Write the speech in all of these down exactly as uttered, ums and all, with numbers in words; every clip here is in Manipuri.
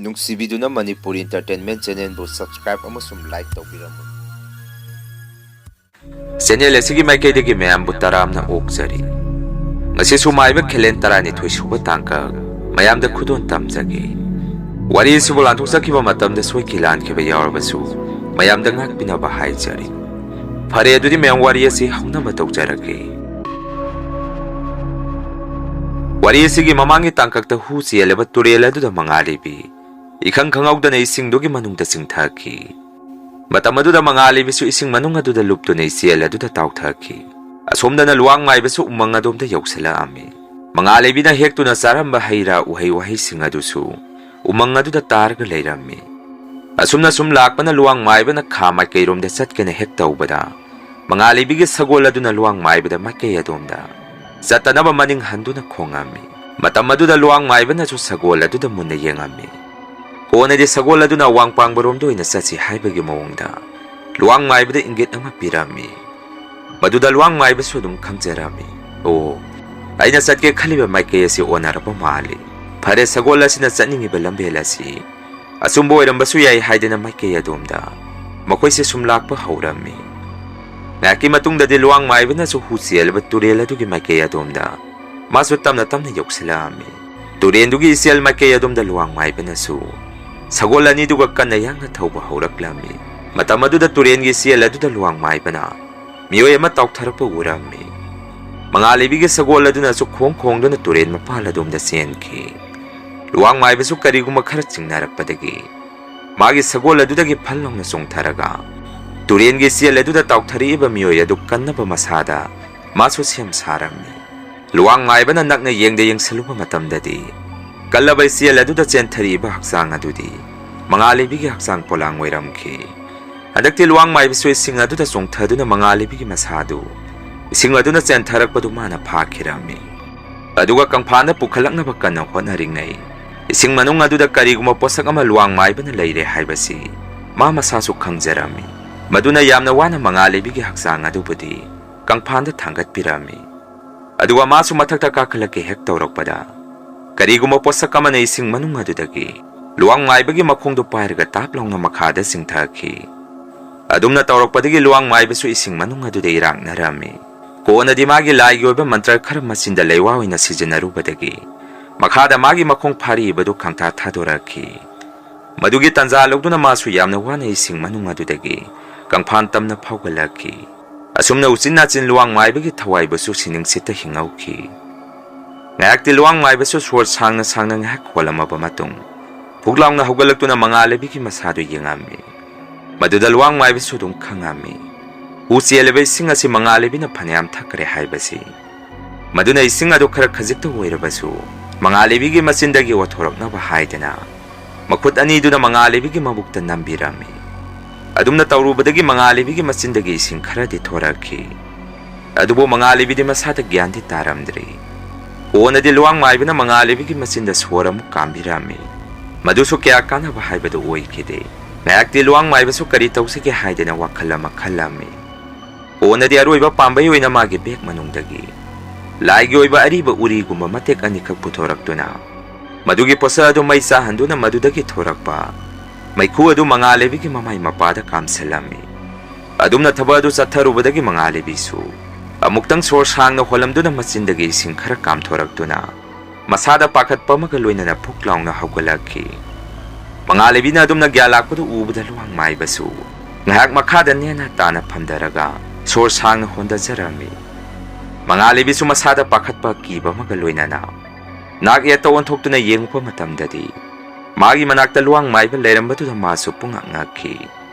ꯅꯨꯡꯁꯤꯕꯤꯗꯨꯅ ꯃꯅꯤꯄꯨꯔ Entertainment Channelꯕꯨ subscribe ꯑꯃꯁꯨꯡ like ꯇꯧꯕꯤꯔꯝꯃꯨ꯫ Channel ꯑꯁꯤꯒꯤ ꯃꯥꯏꯀꯩꯗꯒꯤ ꯃꯌꯥꯝꯕꯨ ꯇꯔꯥꯝꯅ ꯑꯣꯛꯆꯔꯤ꯫ ꯉꯁꯤꯁꯨ ꯃꯥꯏꯕ ꯈꯦꯂꯦꯟ ꯇꯔꯥꯅꯤꯊꯣꯏ ꯁꯨꯕ ꯇꯥꯡꯀꯛ ꯃꯌꯥꯝꯗ ꯈꯨꯗꯣꯜ ꯇꯝꯖꯒꯦ꯫ ꯋꯥꯔꯤ ꯑꯁꯤꯕꯨ ꯂꯥꯟꯊꯣꯛꯆꯈꯤꯕ ꯃꯇꯝꯗ ꯁꯣꯏꯈꯤ ꯂꯥꯟꯈꯤꯕ ꯌꯥꯎꯔꯕꯁꯨ ꯃꯌꯥꯝꯗ ꯉꯥꯛꯄꯤꯅꯕ ꯍꯥꯏꯖꯔꯤ꯫ ꯐꯔꯦ, ꯑꯗꯨꯗꯤ ꯃꯌꯥꯝ ꯋꯥꯔꯤ ꯑꯁꯤ ꯍꯧꯅꯕ ꯇꯧꯖꯔꯒꯦ꯫ ꯋꯥꯔꯤ ꯑꯁꯤꯒꯤ ꯃꯃꯥꯡꯒꯤ ꯇꯥꯡꯀꯛꯇ ꯍꯨ ꯆꯦꯜꯂꯕ ꯇꯨꯔꯦꯜ ꯑꯗꯨꯗ ꯃꯉꯥꯜ ꯂꯩꯕꯤ ꯏꯈꯪ ꯈꯪꯍꯧꯗꯅ ꯏꯁꯤꯡꯗꯨꯒꯤ ꯃꯅꯨꯡꯗ ꯆꯤꯡꯊꯈꯤ꯫ ꯃꯇꯝ ꯑꯗꯨꯗ ꯃꯉꯥꯜ ꯂꯩꯕꯤꯁꯨ ꯏꯁꯤꯡ ꯃꯅꯨꯡ ꯑꯗꯨꯗ ꯂꯨꯞꯇꯨꯅ ꯏꯆꯦꯜ ꯑꯗꯨꯗ ꯇꯥꯎꯊꯈꯤ꯫ ꯑꯁꯣꯝꯗꯅ ꯂꯨꯋꯥꯡ ꯃꯥꯏꯕꯁꯨ ꯎꯃꯪ ꯑꯗꯣꯝꯗ ꯌꯧꯁꯤꯜꯂꯛꯑꯝꯃꯤ꯫ ꯃꯉꯥꯜ ꯂꯩꯕꯤꯅ ꯍꯦꯛꯇꯨꯅ ꯆꯥꯔꯝꯕ ꯍꯩ ꯔꯥ ꯎꯍꯩ ꯋꯥꯍꯩꯁꯤꯡ ꯑꯗꯨꯁꯨ ꯎꯃꯪ ꯑꯗꯨꯗ ꯇꯥꯔꯒ ꯂꯩꯔꯝꯃꯤ꯫ ꯑꯁꯨꯝꯅ ꯁꯨꯝ ꯂꯥꯛꯄꯅ ꯂꯨꯋꯥꯡ ꯃꯥꯏꯕꯅ ꯈꯥ ꯃꯥꯏꯀꯩꯔꯣꯝꯗ ꯆꯠꯀꯦꯅ ꯍꯦꯛ ꯇꯧꯕꯗ, ꯃꯉꯥꯜ ꯂꯩꯕꯤꯒꯤ ꯁꯒꯣꯜ ꯑꯗꯨꯅ ꯂꯨꯋꯥꯡ ꯃꯥꯏꯕꯗ ꯃꯥꯏꯀꯩ ꯑꯗꯣꯝꯗ ꯆꯠꯇꯅꯕ ꯃꯅꯤꯡ ꯍꯟꯗꯨꯅ ꯈꯣꯡꯉꯝꯃꯤ꯫ ꯃꯇꯝ ꯑꯗꯨꯗ ꯂꯨꯋꯥꯡ ꯃꯥꯏꯕꯅꯁꯨ ꯁꯒꯣꯜ ꯑꯗꯨꯗ ꯃꯨꯟꯅ ꯌꯦꯡꯉꯝꯃꯤ꯫ ꯀꯣꯟꯅꯗꯤ ꯁꯒꯣꯜ ꯑꯗꯨꯅ ꯑꯋꯥꯡ ꯄꯥꯡꯕꯔꯣꯝꯗ ꯑꯣꯏꯅ ꯆꯠꯁꯤ ꯍꯥꯏꯕꯒꯤ ꯃꯑꯣꯡꯗ ꯂꯨꯋꯥꯡ ꯃꯥꯏꯕꯗ ꯏꯪꯒꯤꯠ ꯑꯃ ꯄꯤꯔꯝꯃꯤ꯫ ꯃꯗꯨꯗ ꯂꯨꯋꯥꯡ ꯃꯥꯏꯕꯁꯨ ꯑꯗꯨꯝ ꯈꯪꯖꯔꯝꯃꯤ, "ꯑꯣ, ꯑꯩꯅ ꯆꯠꯀꯦ ꯈꯜꯂꯤꯕ ꯃꯥꯏꯀꯩ ꯑꯁꯤ ꯑꯣꯟꯅꯔꯕ ꯃꯥꯜꯂꯤ꯫ ꯐꯔꯦ, ꯁꯒꯣꯜ ꯑꯁꯤꯅ ꯆꯠꯅꯤꯡꯉꯤꯕ ꯂꯝꯕꯦꯜ ꯑꯁꯤ ꯑꯆꯨꯝꯕ ꯑꯣꯏꯔꯝꯕꯁꯨ ꯌꯥꯏ" ꯍꯥꯏꯗꯅ ꯃꯥꯏꯀꯩ ꯑꯗꯣꯝꯗ ꯃꯈꯣꯏꯁꯦ ꯁꯨꯝ ꯂꯥꯛꯄ ꯍꯧꯔꯝꯃꯤ꯫ ꯉꯥꯏꯍꯥꯛꯀꯤ ꯃꯇꯨꯡꯗꯗꯤ ꯂꯨꯋꯥꯡ ꯃꯥꯏꯕꯅꯁꯨ ꯍꯨ ꯆꯦꯜꯂꯕ ꯇꯨꯔꯦꯜ ꯑꯗꯨꯒꯤ ꯃꯥꯏꯀꯩ ꯑꯗꯣꯝꯗ ꯃꯥꯁꯨ ꯇꯞꯅ ꯇꯞꯅ ꯌꯧꯁꯤꯜꯂꯛꯑꯝꯃꯤ꯫ ꯇꯨꯔꯦꯜꯗꯨꯒꯤ ꯏꯆꯦꯜ ꯃꯥꯏꯀꯩ ꯑꯗꯣꯝꯗ ꯂꯨꯋꯥꯡ ꯃꯥꯏꯕꯅꯁꯨ ꯁꯒꯣꯜ ꯑꯅꯤꯗꯨꯒ ꯀꯟꯅ ꯌꯥꯡꯅ ꯊꯧꯕ ꯍꯧꯔꯛꯂꯝꯃꯤ꯫ ꯃꯇꯝ ꯑꯗꯨꯗ ꯇꯨꯔꯦꯜꯒꯤ ꯏꯆꯦꯜ ꯑꯗꯨꯗ ꯂꯨꯋꯥꯡ ꯃꯥꯏꯕꯅ ꯃꯤꯑꯣꯏ ꯑꯃ ꯇꯥꯎꯊꯔꯛꯄ ꯎꯔꯝꯃꯤ꯫ ꯃꯉꯥꯜ ꯂꯩꯕꯤꯒꯤ ꯁꯒꯣꯜ ꯑꯗꯨꯅꯁꯨ ꯈꯣꯡ ꯈꯣꯡꯗꯨꯅ ꯇꯨꯔꯦꯜ ꯃꯄꯥꯜ ꯑꯗꯣꯝꯗ ꯆꯦꯟꯈꯤ꯫ ꯂꯨꯋꯥꯡ ꯃꯥꯏꯕꯁꯨ ꯀꯔꯤꯒꯨꯝꯕ ꯈꯔ ꯆꯤꯡꯅꯔꯛꯄꯗꯒꯤ ꯃꯥꯒꯤ ꯁꯒꯣꯜ ꯑꯗꯨꯗꯒꯤ ꯐꯜ ꯂꯥꯎꯅ ꯆꯣꯡꯊꯔꯒ ꯇꯨꯔꯦꯜꯒꯤ ꯏꯆꯦꯜ ꯑꯗꯨꯗ ꯇꯥꯎꯊꯔꯛꯏꯕ ꯃꯤꯑꯣꯏ ꯑꯗꯨ ꯀꯟꯅꯕ ꯃꯁꯥꯗ ꯃꯥꯁꯨ ꯁꯦꯝ ꯁꯥꯔꯝꯃꯤ꯫ ꯂꯨꯋꯥꯡ ꯃꯥꯏꯕꯅ ꯅꯛꯅ ꯌꯦꯡꯗ ꯌꯦꯡꯁꯤꯜꯂꯨꯕ ꯃꯇꯝꯗꯗꯤ ꯀꯜꯂꯕ ꯏꯆꯦꯜ ꯑꯗꯨꯗ ꯆꯦꯟꯊꯔꯛꯏꯕ ꯍꯛꯆꯥꯡ ꯑꯗꯨꯗꯤ ꯃꯉꯥꯜ ꯂꯩꯕꯤꯒꯤ ꯍꯛꯆꯥꯡ ꯄꯣꯂꯥꯡ ꯑꯣꯏꯔꯝꯈꯤ꯫ ꯍꯟꯗꯛꯇꯤ ꯂꯨꯋꯥꯡ ꯃꯥꯏꯕꯁꯨ ꯏꯁꯤꯡ ꯑꯗꯨꯗ ꯆꯣꯡꯊꯗꯨꯅ ꯃꯉꯥꯜ ꯂꯩꯕꯤꯒꯤ ꯃꯁꯥꯗꯨ ꯏꯁꯤꯡ ꯑꯗꯨꯅ ꯆꯦꯟꯊꯔꯛꯄꯗꯨ ꯃꯥꯅ ꯐꯥꯈꯤꯔꯝꯃꯤ꯫ ꯑꯗꯨꯒ ꯀꯪꯐꯥꯟꯗ ꯄꯨꯈꯠꯂꯛꯅꯕ ꯀꯟꯅ ꯍꯣꯠꯅꯔꯤꯉꯩ, ꯏꯁꯤꯡ ꯃꯅꯨꯡ ꯑꯗꯨꯗ ꯀꯔꯤꯒꯨꯝꯕ ꯄꯣꯠꯁꯛ ꯑꯃ ꯂꯨꯋꯥꯡ ꯃꯥꯏꯕꯅ ꯂꯩꯔꯦ ꯍꯥꯏꯕꯁꯤ ꯃꯥ ꯃꯁꯥꯁꯨ ꯈꯪꯖꯔꯝꯃꯤ꯫ ꯃꯗꯨꯅ ꯌꯥꯝꯅ ꯋꯥꯅ ꯃꯉꯥꯜ ꯂꯩꯕꯤꯒꯤ ꯍꯛꯆꯥꯡ ꯑꯗꯨꯕꯨꯗꯤ ꯀꯪꯐꯥꯟꯗ ꯊꯥꯡꯒꯠꯄꯤꯔꯝꯃꯤ꯫ ꯑꯗꯨꯒ ꯃꯥꯁꯨ ꯃꯊꯛꯇ ꯀꯥꯈꯠꯂꯛꯀꯦ ꯍꯦꯛ ꯇꯧꯔꯛꯄꯗ, ꯀꯔꯤꯒꯨꯝꯕ ꯄꯣꯠꯁꯛ ꯑꯃꯅ ꯏꯁꯤꯡ ꯃꯅꯨꯡ ꯑꯗꯨꯗꯒꯤ ꯂꯨꯋꯥꯡ ꯃꯥꯏꯕꯒꯤ ꯃꯈꯣꯡꯗꯨ ꯄꯥꯏꯔꯒ ꯇꯥꯞ ꯂꯥꯎꯅ ꯃꯈꯥꯗ ꯆꯤꯡꯊꯈꯤ꯫ ꯑꯗꯨꯝꯅ ꯇꯧꯔꯛꯄꯗꯒꯤ ꯂꯨꯋꯥꯡ ꯃꯥꯏꯕꯁꯨ ꯏꯁꯤꯡ ꯃꯅꯨꯡ ꯑꯗꯨꯗ ꯏꯔꯥꯛꯅꯔꯝꯃꯤ꯫ ꯀꯣꯟꯅꯗꯤ ꯃꯥꯒꯤ ꯂꯥꯏꯒꯤ ꯑꯣꯏꯕ ꯃꯟꯇ꯭ꯔ ꯈꯔ ꯃꯆꯤꯟꯗ ꯂꯩꯋꯥ ꯑꯣꯏꯅ ꯁꯤꯖꯤꯟꯅꯔꯨꯕꯗꯒꯤ ꯃꯈꯥꯗ ꯃꯥꯒꯤ ꯃꯈꯣꯡ ꯐꯥꯔꯤꯕꯗꯨ ꯈꯪꯊꯥ ꯊꯥꯗꯣꯔꯛꯈꯤ꯫ ꯃꯗꯨꯒꯤ ꯇꯥꯟꯖꯥ ꯂꯧꯗꯨꯅ ꯃꯥꯁꯨ ꯌꯥꯝꯅ ꯋꯥꯅ ꯏꯁꯤꯡ ꯃꯅꯨꯡ ꯑꯗꯨꯗꯒꯤ ꯀꯪꯐꯥꯟ ꯇꯝꯅ ꯐꯥꯎꯒꯠꯂꯛꯈꯤ꯫ ꯑꯁꯨꯝꯅ ꯎꯆꯤꯟ ꯅꯥꯆꯤꯟ ꯂꯨꯋꯥꯡ ꯃꯥꯏꯕꯒꯤ ꯊꯋꯥꯏꯕꯨꯁꯨ ꯁꯤꯅꯤꯡꯁꯤꯠꯇ ꯍꯤꯡꯍꯧꯈꯤ꯫ ꯉꯥꯏꯍꯥꯛꯇꯤ ꯂꯨꯋꯥꯡ ꯃꯥꯏꯕꯁꯨ ꯁꯣꯔ ꯁꯥꯡꯅ ꯁꯥꯡꯅ ꯉꯥꯏꯍꯥꯛ ꯍꯣꯜꯂꯝꯃꯕ ꯃꯇꯨꯡ, ꯐꯨꯛ ꯂꯥꯎꯅ ꯍꯧꯒꯠꯂꯛꯇꯨꯅ ꯃꯉꯥꯜꯂꯩꯕꯤꯒꯤ ꯃꯁꯥꯗꯨ ꯌꯦꯡꯉꯝꯃꯤ꯫ ꯃꯗꯨꯗ ꯂꯨꯋꯥꯡ ꯃꯥꯏꯕꯁꯨ ꯑꯗꯨꯝ ꯈꯪꯉꯝꯃꯤ꯫ ꯎ ꯆꯦꯜꯂꯤꯕ ꯏꯁꯤꯡ ꯑꯁꯤ ꯃꯉꯥꯜꯂꯩꯕꯤꯅ ꯐꯅꯌꯥꯝ ꯊꯛꯈ꯭ꯔꯦ ꯍꯥꯏꯕꯁꯤ꯫ ꯃꯗꯨꯅ ꯏꯁꯤꯡ ꯑꯗꯨ ꯈꯔ ꯈꯖꯤꯛꯇ ꯑꯣꯏꯔꯕꯁꯨ ꯃꯉꯥꯜꯂꯩꯕꯤꯒꯤ ꯃꯆꯤꯟꯗꯒꯤ ꯑꯣꯊꯣꯔꯛꯅꯕ ꯍꯥꯏꯗꯅ ꯃꯈꯨꯠ ꯑꯅꯤꯗꯨꯅ ꯃꯉꯥꯜꯂꯩꯕꯤꯒꯤ ꯃꯕꯨꯛꯇ ꯅꯝꯕꯤꯔꯝꯃꯤ꯫ ꯑꯗꯨꯝꯅ ꯇꯧꯔꯨꯕꯗꯒꯤ ꯃꯉꯥꯜꯂꯩꯕꯤꯒꯤ ꯃꯆꯤꯟꯗꯒꯤ ꯏꯁꯤꯡ ꯈꯔꯗꯤ ꯊꯣꯔꯛꯈꯤ꯫ ꯑꯗꯨꯕꯨ ꯃꯉꯥꯜꯂꯩꯕꯤꯗꯤ ꯃꯁꯥꯗ ꯒ꯭ꯌꯥꯟꯗꯤ ꯇꯥꯔꯝꯗ꯭ꯔꯤ꯫ ꯀꯣꯟꯅꯗꯤ ꯂꯨꯋꯥꯡ ꯃꯥꯏꯕꯅ ꯃꯉꯥꯜꯂꯩꯕꯤꯒꯤ ꯃꯆꯤꯟꯗ ꯁꯣꯔ ꯑꯃꯨꯛ ꯀꯥꯝꯕꯤꯔꯝꯃꯤ꯫ ꯃꯗꯨꯁꯨ ꯀꯌꯥ ꯀꯥꯟꯅꯕ ꯍꯥꯏꯕꯗꯨ ꯑꯣꯏꯈꯤꯗꯦ꯫ ꯉꯥꯏꯍꯥꯛꯇꯤ ꯂꯨꯋꯥꯡ ꯃꯥꯏꯕꯁꯨ ꯀꯔꯤ ꯇꯧꯁꯤꯒꯦ ꯍꯥꯏꯗꯅ ꯋꯥꯈꯜ ꯑꯃ ꯈꯜꯂꯝꯃꯤ꯫ ꯀꯣꯟꯅꯗꯤ ꯑꯔꯣꯏꯕ ꯄꯥꯝꯕꯩ ꯑꯣꯏꯅ ꯃꯥꯒꯤ ꯕꯦꯛ ꯃꯅꯨꯡꯗꯒꯤ ꯂꯥꯏꯒꯤ ꯑꯣꯏꯕ ꯑꯔꯤꯕ ꯎꯔꯤꯒꯨꯝꯕ ꯃꯇꯦꯛ ꯑꯅꯤꯈꯛ ꯄꯨꯊꯣꯔꯛꯇꯨꯅ ꯃꯗꯨꯒꯤ ꯄꯣꯠꯁꯛ ꯑꯗꯨ ꯃꯩ ꯆꯥꯍꯟꯗꯨꯅ ꯃꯗꯨꯗꯒꯤ ꯊꯣꯔꯛꯄ ꯃꯩꯈꯨ ꯑꯗꯨ ꯃꯉꯥꯜꯂꯩꯕꯤꯒꯤ ꯃꯃꯥꯏ ꯃꯄꯥꯗ ꯀꯥꯝꯁꯤꯜꯂꯝꯃꯤ꯫ ꯑꯗꯨꯝꯅ ꯊꯕꯛ ꯑꯗꯨ ꯆꯠꯊꯔꯨꯕꯗꯒꯤ ꯃꯉꯥꯜꯂꯩꯕꯤꯁꯨ ꯑꯃꯨꯛꯇꯪ ꯁꯣꯔ ꯁꯥꯡꯅ ꯍꯣꯜꯂꯝꯗꯨꯅ ꯃꯆꯤꯟꯗꯒꯤ ꯏꯁꯤꯡ ꯈꯔ ꯀꯥꯝꯊꯣꯔꯛꯇꯨꯅ ꯃꯁꯥꯗ ꯄꯥꯈꯠꯄ ꯑꯃꯒ ꯂꯣꯏꯅꯅ ꯐꯨꯛ ꯂꯥꯎꯅ ꯍꯧꯒꯠꯂꯛꯈꯤ꯫ ꯃꯉꯥꯜꯂꯩꯕꯤꯅ ꯑꯗꯨꯝꯅ ꯒ꯭ꯌꯥꯟ ꯂꯥꯛꯄꯗꯨ ꯎꯕꯗ ꯂꯨꯋꯥꯡ ꯃꯥꯏꯕꯁꯨ ꯉꯥꯏꯍꯥꯛ ꯃꯈꯥꯗ ꯅꯦꯅꯥ ꯇꯥꯅ ꯐꯝꯊꯔꯒ ꯁꯣꯔ ꯁꯥꯡꯅ ꯍꯣꯟꯊꯖꯔꯝꯃꯤ꯫ ꯃꯉꯥꯜꯂꯩꯕꯤꯁꯨ ꯃꯁꯥꯗ ꯄꯥꯈꯠꯄ ꯀꯤꯕ ꯑꯃꯒ ꯂꯣꯏꯅꯅ ꯅꯥꯛ ꯌꯦꯠꯇ ꯑꯣꯟꯊꯣꯛꯇꯨꯅ ꯌꯦꯡꯉꯨꯕ ꯃꯇꯝꯗꯗꯤ ꯃꯥꯒꯤ ꯃꯅꯥꯛꯇ ꯂꯨꯋꯥꯡ ꯃꯥꯏꯕ ꯂꯩꯔꯝꯕꯗꯨꯗ ꯃꯥꯁꯨ ꯄꯨꯡꯉꯛ ꯉꯛꯈꯤ꯫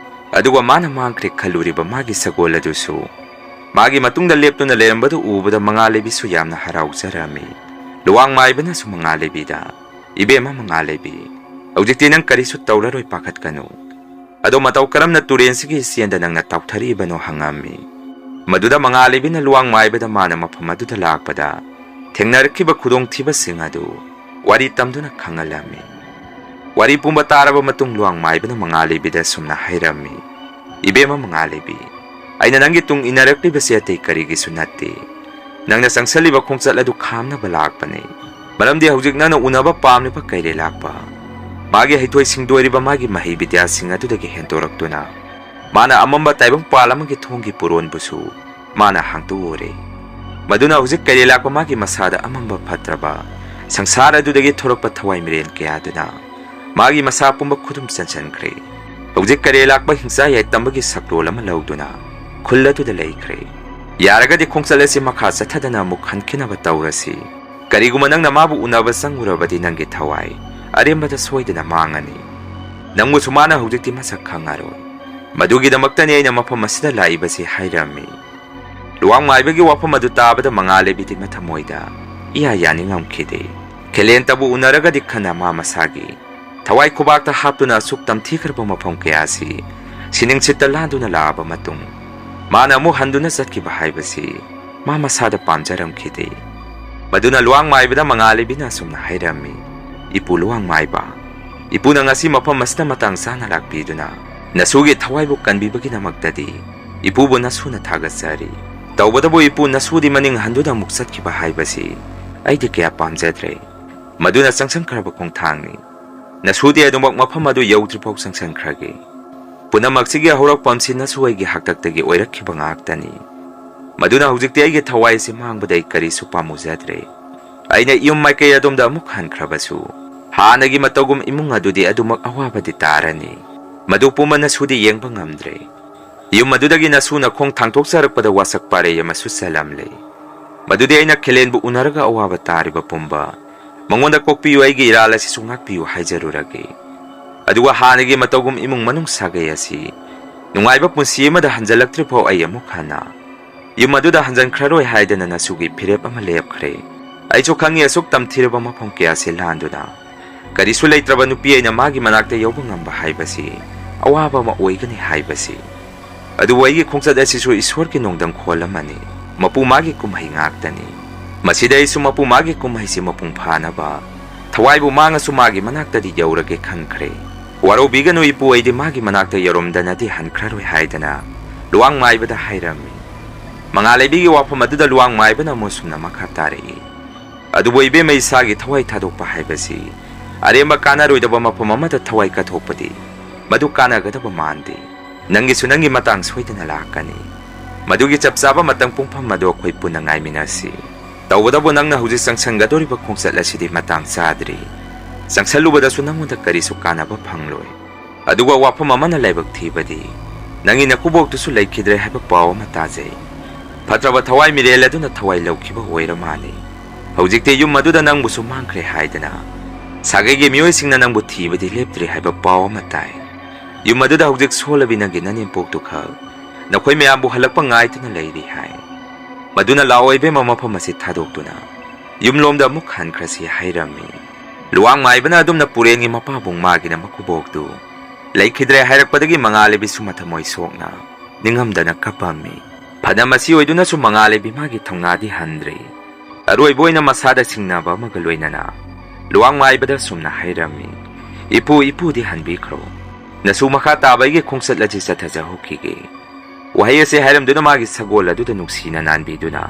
ꯑꯗꯨꯒ ꯃꯥꯅ ꯃꯥꯡꯈ꯭ꯔꯦ ꯈꯜꯂꯨꯔꯤꯕ ꯃꯥꯒꯤ ꯁꯒꯣꯜ ꯑꯗꯨꯁꯨ ꯃꯥꯒꯤ ꯃꯇꯨꯡꯗ ꯂꯦꯞꯇꯨꯅ ꯂꯩꯔꯝꯕꯗꯨ ꯎꯕꯗ ꯃꯉꯥꯜꯂꯩꯕꯤꯁꯨ ꯌꯥꯝꯅ ꯍꯔꯥꯎꯖꯔꯝꯃꯤ꯫ ꯂꯨꯋꯥꯡ ꯃꯥꯏꯕꯅꯁꯨ ꯃꯉꯥꯜꯂꯩꯕꯤꯗ, "ꯏꯕꯦꯝꯃ ꯃꯉꯥꯜꯂꯩꯕꯤ, ꯍꯧꯖꯤꯛꯇꯤ ꯅꯪ ꯀꯔꯤꯁꯨ ꯇꯧꯔꯔꯣꯏ, ꯄꯥꯈꯠꯀꯅꯨ꯫ ꯑꯗꯣ ꯃꯇꯧ ꯀꯔꯝꯅ ꯇꯨꯔꯦꯟꯁꯤꯒꯤ ꯏꯆꯦꯟꯗ ꯅꯪꯅ ꯇꯥꯎꯊꯔꯛꯏꯕꯅꯣ?" ꯍꯪꯉꯝꯃꯤ꯫ ꯃꯗꯨꯗ ꯃꯉꯥꯜꯂꯩꯕꯤꯅ ꯂꯨꯋꯥꯡ ꯃꯥꯏꯕꯗ ꯃꯥꯅ ꯃꯐꯝ ꯑꯗꯨꯗ ꯂꯥꯛꯄꯗ ꯊꯦꯡꯅꯔꯛꯈꯤꯕ ꯈꯨꯗꯣꯡꯊꯤꯕꯁꯤꯡ ꯑꯗꯨ ꯋꯥꯔꯤ ꯇꯝꯗꯨꯅ ꯈꯪꯍꯜꯂꯝꯃꯤ꯫ ꯋꯥꯔꯤ ꯄꯨꯝꯕ ꯇꯥꯔꯕ ꯃꯇꯨꯡ ꯂꯨꯋꯥꯡ ꯃꯥꯏꯕꯅ ꯃꯉꯥꯜꯂꯩꯕꯤꯗ ꯁꯨꯝꯅ ꯍꯥꯏꯔꯝꯃꯤ, "ꯏꯕꯦꯝꯃ ꯃꯉꯥꯜꯂꯩꯕꯤ, ꯑꯩꯅ ꯅꯪꯒꯤ ꯇꯨꯡ ꯏꯟꯅꯔꯛꯂꯤꯕꯁꯤ ꯑꯇꯩ ꯀꯔꯤꯒꯤꯁꯨ ꯅꯠꯇꯦ꯫ ꯅꯪꯅ ꯆꯪꯁꯜꯂꯤꯕ ꯈꯣꯡꯆꯠ ꯑꯗꯨ ꯈꯥꯝꯅꯕ ꯂꯥꯛꯄꯅꯤ꯫ ꯃꯔꯝꯗꯤ ꯍꯧꯖꯤꯛ ꯅꯪꯅ ꯎꯅꯕ ꯄꯥꯝꯂꯤꯕ ꯀꯩꯔꯦꯜ ꯂꯥꯛꯄ ꯃꯥꯒꯤ ꯍꯩꯊꯣꯏ ꯁꯤꯡꯊꯣꯏꯔꯤꯕ ꯃꯥꯒꯤ ꯃꯍꯩ ꯕꯤꯗ꯭ꯌꯥꯁꯤꯡ ꯑꯗꯨꯗꯒꯤ ꯍꯦꯟꯗꯣꯔꯛꯇꯨꯅ ꯃꯥꯅ ꯑꯃꯝꯕ ꯇꯥꯏꯕꯪꯄꯥꯜ ꯑꯃꯒꯤ ꯊꯣꯡꯒꯤ ꯄꯨꯔꯣꯟꯕꯨꯁꯨ ꯃꯥꯅ ꯍꯥꯡꯗꯣꯛꯎꯔꯦ꯫ ꯃꯗꯨꯅ ꯍꯧꯖꯤꯛ ꯀꯩꯔꯦꯜ ꯂꯥꯛꯄ ꯃꯥꯒꯤ ꯃꯁꯥꯗ ꯑꯃꯝꯕ ꯐꯠꯇ꯭ꯔꯕ ꯁꯪꯁꯥꯔ ꯑꯗꯨꯗꯒꯤ ꯊꯣꯔꯛꯄ ꯊꯋꯥꯏ ꯃꯤꯔꯦꯟ ꯀꯌꯥꯗꯨꯅ ꯃꯥꯒꯤ ꯃꯁꯥ ꯄꯨꯝꯕ ꯈꯨꯗꯨꯝ ꯆꯟꯁꯤꯟꯈ꯭ꯔꯦ꯫ ꯍꯧꯖꯤꯛ ꯀꯩꯔꯦꯜ ꯂꯥꯛꯄ ꯍꯤꯡꯆꯥ ꯌꯥꯏꯇꯝꯕꯒꯤ ꯁꯛꯂꯣꯟ ꯑꯃ ꯂꯧꯗꯨꯅ ꯈꯨꯜ ꯑꯗꯨꯗ ꯂꯩꯈ꯭ꯔꯦ꯫ ꯌꯥꯔꯒꯗꯤ ꯈꯣꯡꯆꯠ ꯑꯁꯤ ꯃꯈꯥ ꯆꯠꯊꯗꯅ ꯑꯃꯨꯛ ꯍꯟꯈꯤꯅꯕ ꯇꯧꯔꯁꯤ꯫ ꯀꯔꯤꯒꯨꯝꯕ ꯅꯪꯅ ꯃꯥꯕꯨ ꯎꯅꯕ ꯆꯪꯉꯨꯔꯕꯗꯤ ꯅꯪꯒꯤ ꯊꯋꯥꯏ ꯑꯔꯦꯝꯕꯗ ꯁꯣꯏꯗꯅ ꯃꯥꯡꯉꯅꯤ꯫ ꯅꯪꯕꯨꯁꯨ ꯃꯥꯅ ꯍꯧꯖꯤꯛꯇꯤ ꯃꯁꯛ ꯈꯪꯉꯔꯣꯏ꯫ ꯃꯗꯨꯒꯤꯗꯃꯛꯇꯅꯤ ꯑꯩꯅ ꯃꯐꯝ ꯑꯁꯤꯗ ꯂꯥꯛꯏꯕꯁꯤ ꯍꯥꯏꯔꯝꯃꯤ꯫ ꯂꯨꯋꯥꯡ ꯃꯥꯏꯕꯒꯤ ꯋꯥꯐꯝ ꯑꯗꯨ ꯇꯥꯕꯗ ꯃꯉꯥꯂꯩꯕꯤꯗꯤ ꯃꯊꯃꯣꯏꯗ ꯏꯌꯥ ꯌꯥꯅꯤꯡꯉꯝꯈꯤꯗꯦ꯫ ꯈꯦꯂꯦꯟꯇꯕꯨ ꯎꯅꯔꯒꯗꯤ ꯈꯟꯅ ꯃꯥ ꯃꯁꯥꯒꯤ ꯊꯋꯥꯏ ꯈꯨꯕꯥꯛꯇ ꯍꯥꯞꯇꯨꯅ ꯑꯁꯨꯛ ꯇꯝꯊꯤꯈ꯭ꯔꯕ ꯃꯐꯝ ꯀꯌꯥ ꯑꯁꯤ ꯁꯤꯅꯤꯡꯁꯤꯠꯇ ꯂꯥꯟꯗꯨꯅ ꯂꯥꯛꯑꯕ ꯃꯇꯨꯡ ꯃꯥꯅ ꯑꯃꯨꯛ ꯍꯟꯗꯨꯅ ꯆꯠꯈꯤꯕ ꯍꯥꯏꯕꯁꯤ ꯃꯥ ꯃꯁꯥꯗ ꯄꯥꯝꯖꯔꯝꯈꯤꯗꯦ꯫ ꯃꯗꯨꯅ ꯂꯨꯋꯥꯡ ꯃꯥꯏꯕꯗ ꯃꯉꯥꯂꯩꯕꯤꯅ ꯑꯁꯨꯝꯅ ꯍꯥꯏꯔꯝꯃꯤ, "ꯏꯄꯨ ꯂꯨꯋꯥꯡ ꯃꯥꯏꯕ, ꯏꯄꯨꯅ ꯉꯁꯤ ꯃꯐꯝ ꯑꯁꯤꯗ ꯃꯇꯥꯡ ꯆꯥꯅ ꯂꯥꯛꯄꯤꯗꯨꯅ ꯅꯁꯨꯒꯤ ꯊꯋꯥꯏꯕꯨ ꯀꯟꯕꯤꯕꯒꯤꯗꯃꯛꯇꯗꯤ ꯏꯄꯨꯕꯨ ꯅꯁꯨꯅ ꯊꯥꯒꯠꯆꯔꯤ꯫ ꯇꯧꯕꯇꯕꯨ ꯏꯄꯨ ꯅꯁꯨꯗꯤ ꯃꯅꯤꯡ ꯍꯟꯗꯨꯅ ꯑꯃꯨꯛ ꯆꯠꯈꯤꯕ ꯍꯥꯏꯕꯁꯤ ꯑꯩꯗꯤ ꯀꯌꯥ ꯄꯥꯝꯖꯗ꯭ꯔꯦ꯫ ꯃꯗꯨꯅ ꯆꯪꯁꯤꯟꯈ꯭ꯔꯕ ꯈꯣꯡꯊꯥꯡꯅꯤ꯫ ꯅꯁꯨꯗꯤ ꯑꯗꯨꯃꯛ ꯃꯐꯝ ꯑꯗꯨ ꯌꯧꯗ꯭ꯔꯤꯐꯥꯎ ꯆꯪꯁꯤꯟꯈ꯭ꯔꯒꯦ꯫ ꯄꯨꯝꯅꯃꯛꯁꯤꯒꯤ ꯍꯧꯔꯛꯐꯝꯁꯤ ꯅꯁꯨ ꯑꯩꯒꯤ ꯍꯥꯛꯇꯛꯇꯒꯤ ꯑꯣꯏꯔꯛꯈꯤꯕ ꯉꯥꯛꯇꯅꯤ꯫ ꯃꯗꯨꯅ ꯍꯧꯖꯤꯛꯇꯤ ꯑꯩꯒꯤ ꯊꯋꯥꯏ ꯑꯁꯤ ꯃꯥꯡꯕꯗ ꯑꯩ ꯀꯔꯤꯁꯨ ꯄꯥꯝꯃꯨꯖꯗ꯭ꯔꯦ꯫ ꯑꯩꯅ ꯌꯨꯝ ꯃꯥꯏꯀꯩ ꯑꯗꯣꯝꯗ ꯑꯃꯨꯛ ꯍꯟꯈ꯭ꯔꯕꯁꯨ ꯍꯥꯟꯅꯒꯤ ꯃꯇꯧꯒꯨꯝ ꯏꯃꯨꯡ ꯑꯗꯨꯗꯤ ꯑꯗꯨꯃꯛ ꯑꯋꯥꯕꯗꯤ ꯇꯥꯔꯅꯤ꯫ ꯃꯗꯨ ꯄꯨꯝꯕ ꯅꯁꯨꯗꯤ ꯌꯦꯡꯕ ꯉꯝꯗ꯭ꯔꯦ꯫ ꯌꯨꯝ ꯑꯗꯨꯗꯒꯤ ꯅꯁꯨꯅ ꯈꯣꯡ ꯊꯥꯡꯗꯣꯛꯆꯔꯛꯄꯗ ꯋꯥꯁꯛ ꯄꯥꯔꯩ ꯑꯃꯁꯨ ꯆꯦꯜꯂꯝꯂꯦ꯫ ꯃꯗꯨꯗꯤ ꯑꯩꯅ ꯈꯦꯂꯦꯟꯕꯨ ꯎꯅꯔꯒ ꯑꯋꯥꯕ ꯇꯥꯔꯤꯕ ꯄꯨꯝꯕ ꯃꯉꯣꯟꯗ ꯀꯣꯛꯄꯤꯌꯨ, ꯑꯩꯒꯤ ꯏꯔꯥꯜ ꯑꯁꯤꯁꯨ ꯉꯥꯛꯄꯤꯌꯨ ꯍꯥꯏꯖꯔꯨꯔꯒꯦ꯫ ꯑꯗꯨꯒ ꯍꯥꯟꯅꯒꯤ ꯃꯇꯧꯒꯨꯝ ꯏꯃꯨꯡ ꯃꯅꯨꯡ ꯁꯥꯒꯩ ꯑꯁꯤ ꯅꯨꯡꯉꯥꯏꯕ ꯄꯨꯟꯁꯤ ꯑꯃꯗ ꯍꯟꯖꯤꯜꯂꯛꯇ꯭ꯔꯤꯐꯥꯎ ꯑꯩ ꯑꯃꯨꯛ ꯍꯟꯅ ꯌꯨꯝ ꯑꯗꯨꯗ ꯍꯟꯖꯤꯟꯈ꯭ꯔꯔꯣꯏ ꯍꯥꯏꯗꯅ ꯅꯁꯨꯒꯤ ꯐꯤꯔꯦꯞ ꯑꯃ ꯂꯦꯞꯈ꯭ꯔꯦ꯫ ꯑꯩꯁꯨ ꯈꯪꯉꯤ, ꯑꯁꯨꯛ ꯇꯝꯊꯤꯔꯕ ꯃꯐꯝ ꯀꯌꯥꯁꯤ ꯂꯥꯟꯗꯨꯅ ꯀꯔꯤꯁꯨ ꯂꯩꯇ꯭ꯔꯕ ꯅꯨꯄꯤ ꯑꯩꯅ ꯃꯥꯒꯤ ꯃꯅꯥꯛꯇ ꯌꯧꯕ ꯉꯝꯕ ꯍꯥꯏꯕꯁꯤ ꯑꯋꯥꯕ ꯑꯃ ꯑꯣꯏꯒꯅꯤ ꯍꯥꯏꯕꯁꯤ꯫ ꯑꯗꯨꯕꯨ ꯑꯩꯒꯤ ꯈꯣꯡꯆꯠ ꯑꯁꯤꯁꯨ ꯏꯁꯣꯔꯒꯤ ꯅꯣꯡꯗꯝꯈꯣꯜ ꯑꯃꯅꯤ꯫ ꯃꯄꯨ ꯃꯥꯒꯤ ꯀꯨꯝꯍꯩ ꯉꯥꯛꯇꯅꯤ꯫ ꯃꯁꯤꯗ ꯑꯩꯁꯨ ꯃꯄꯨ ꯃꯥꯒꯤ ꯀꯨꯝꯍꯩꯁꯤ ꯃꯄꯨꯡ ꯐꯥꯅꯕ ꯊꯋꯥꯏꯕꯨ ꯃꯥꯡꯉꯁꯨ ꯃꯥꯒꯤ ꯃꯅꯥꯛꯇꯗꯤ ꯌꯧꯔꯒꯦ ꯈꯟꯈ꯭ꯔꯦ꯫ ꯋꯥꯔꯧꯕꯤꯒꯅꯨ ꯏꯄꯨ, ꯑꯩꯗꯤ ꯃꯥꯒꯤ ꯃꯅꯥꯛꯇ ꯌꯧꯔꯝꯗꯅꯗꯤ ꯍꯟꯈ꯭ꯔꯔꯣꯏ ꯍꯥꯏꯗꯅ ꯂꯨꯋꯥꯡ ꯃꯥꯏꯕꯗ ꯍꯥꯏꯔꯝꯃꯤ꯫ ꯃꯉꯥꯂꯩꯕꯤꯒꯤ ꯋꯥꯐꯝ ꯑꯗꯨꯗ ꯂꯨꯋꯥꯡ ꯃꯥꯏꯕꯅ ꯑꯃꯨꯛ ꯁꯨꯝꯅ ꯃꯈꯥ ꯇꯥꯔꯛꯏ, "ꯑꯗꯨꯕꯨ ꯏꯕꯦꯝꯃ, ꯏꯁꯥꯒꯤ ꯊꯋꯥꯏ ꯊꯥꯗꯣꯛꯄ ꯍꯥꯏꯕꯁꯤ ꯑꯔꯦꯝꯕ ꯀꯥꯟꯅꯔꯣꯏꯗꯕ ꯃꯐꯝ ꯑꯃꯗ ꯊꯋꯥꯏ ꯀꯠꯊꯣꯛꯄꯗꯤ ꯃꯗꯨ ꯀꯥꯟꯅꯒꯗꯕ ꯃꯥꯟꯗꯦ꯫ ꯅꯪꯒꯤꯁꯨ ꯅꯪꯒꯤ ꯃꯇꯥꯡ ꯁꯣꯏꯗꯅ ꯂꯥꯛꯀꯅꯤ꯫ ꯃꯗꯨꯒꯤ ꯆꯞ ꯆꯥꯕ ꯃꯇꯝ ꯄꯨꯡꯐꯝ ꯑꯗꯨ ꯑꯩꯈꯣꯏ ꯄꯨꯟꯅ ꯉꯥꯏꯃꯤꯟꯅꯁꯤ꯫ ꯇꯧꯕꯇꯕꯨ ꯅꯪꯅ ꯍꯧꯖꯤꯛ ꯆꯪꯁꯟꯒꯗꯧꯔꯤꯕ ꯈꯣꯡꯆꯠ ꯑꯁꯤꯗꯤ ꯃꯇꯥꯡ ꯆꯥꯗ꯭ꯔꯤ꯫ ꯆꯪꯁꯜꯂꯨꯕꯗꯁꯨ ꯅꯪꯉꯣꯟꯗ ꯀꯔꯤꯁꯨ ꯀꯥꯟꯅꯕ ꯐꯪꯂꯣꯏ꯫ ꯑꯗꯨꯒ ꯋꯥꯐꯝ ꯑꯃꯅ ꯂꯥꯏꯕꯛ ꯊꯤꯕꯗꯤ, ꯅꯪꯒꯤ ꯅꯀꯨꯕꯣꯛꯇꯨꯁꯨ ꯂꯩꯈꯤꯗ꯭ꯔꯦ ꯍꯥꯏꯕ ꯄꯥꯎ ꯑꯃ ꯇꯥꯖꯩ꯫ ꯐꯠꯇ꯭ꯔꯕ ꯊꯋꯥꯏ ꯃꯤꯔꯦꯜ ꯑꯗꯨꯅ ꯊꯋꯥꯏ ꯂꯧꯈꯤꯕ ꯑꯣꯏꯔ ꯃꯥꯜꯂꯤ꯫ ꯍꯧꯖꯤꯛꯇꯤ ꯌꯨꯝ ꯑꯗꯨꯗ ꯅꯪꯕꯨꯁꯨ ꯃꯥꯡꯈ꯭ꯔꯦ ꯍꯥꯏꯗꯅ ꯁꯥꯒꯩꯒꯤ ꯃꯤꯑꯣꯏꯁꯤꯡꯅ ꯅꯪꯕꯨ ꯊꯤꯕꯗꯤ ꯂꯦꯞꯇ꯭ꯔꯤ ꯍꯥꯏꯕ ꯄꯥꯎ ꯑꯃ ꯇꯥꯏ꯫ ꯌꯨꯝ ꯑꯗꯨꯗ ꯍꯧꯖꯤꯛ ꯁꯣꯜꯂꯕꯤ ꯅꯪꯒꯤ ꯅꯅꯦꯝꯄꯣꯛꯇꯨ ꯈꯛ ꯅꯈꯣꯏ ꯃꯌꯥꯝꯕꯨ ꯍꯜꯂꯛꯄ ꯉꯥꯏꯗꯨꯅ ꯂꯩꯔꯤ ꯍꯥꯏ꯫ ꯃꯗꯨꯅ ꯂꯥꯛꯑꯣ ꯏꯕꯦꯝꯃ, ꯃꯐꯝ ꯑꯁꯤ ꯊꯥꯗꯣꯛꯇꯨꯅ ꯌꯨꯝꯂꯣꯝꯗ ꯑꯃꯨꯛ ꯍꯟꯈ꯭ꯔꯁꯤ ꯍꯥꯏꯔꯝꯃꯤ꯫ ꯂꯨꯋꯥꯡ ꯃꯥꯏꯕꯅ ꯑꯗꯨꯝꯅ ꯄꯨꯔꯦꯟꯒꯤ ꯃꯄꯥꯕꯨꯡ ꯃꯥꯒꯤꯅ ꯃꯀꯨꯕꯣꯛꯇꯨ ꯂꯩꯈꯤꯗ꯭ꯔꯦ ꯍꯥꯏꯔꯛꯄꯗꯒꯤ ꯃꯉꯥꯂꯩꯕꯤꯁꯨ ꯃꯊꯃꯣꯏ ꯁꯣꯛꯅ ꯅꯤꯡꯉꯝꯗꯅ ꯀꯞꯄꯝꯃꯤ꯫ ꯐꯅ ꯃꯁꯤ ꯑꯣꯏꯗꯨꯅꯁꯨ ꯃꯉꯥꯂꯩꯕꯤ ꯃꯥꯒꯤ ꯊꯧꯅꯥꯗꯤ ꯍꯟꯗ꯭ꯔꯤ꯫ ꯑꯔꯣꯏꯕ ꯑꯣꯏꯅ ꯃꯁꯥꯗ ꯁꯤꯡꯅꯕ ꯑꯃꯒ ꯂꯣꯏꯅꯅ ꯂꯨꯋꯥꯡ ꯃꯥꯏꯕꯗ ꯑꯁꯨꯝꯅ ꯍꯥꯏꯔꯝꯃꯤ, "ꯏꯄꯨ, ꯏꯄꯨꯗꯤ ꯍꯟꯕꯤꯈ꯭ꯔꯣ꯫ ꯅꯁꯨ ꯃꯈꯥ ꯇꯥꯕ ꯑꯩꯒꯤ ꯈꯣꯡꯆꯠ ꯑꯁꯤ ꯆꯠꯊꯖꯍꯧꯈꯤꯒꯦ"꯫ ꯋꯥꯍꯩ ꯑꯁꯤ ꯍꯥꯏꯔꯝꯗꯨꯅ ꯃꯥꯒꯤ ꯁꯒꯣꯜ ꯑꯗꯨꯗ ꯅꯨꯡꯁꯤꯅ ꯅꯥꯟꯕꯤꯗꯨꯅ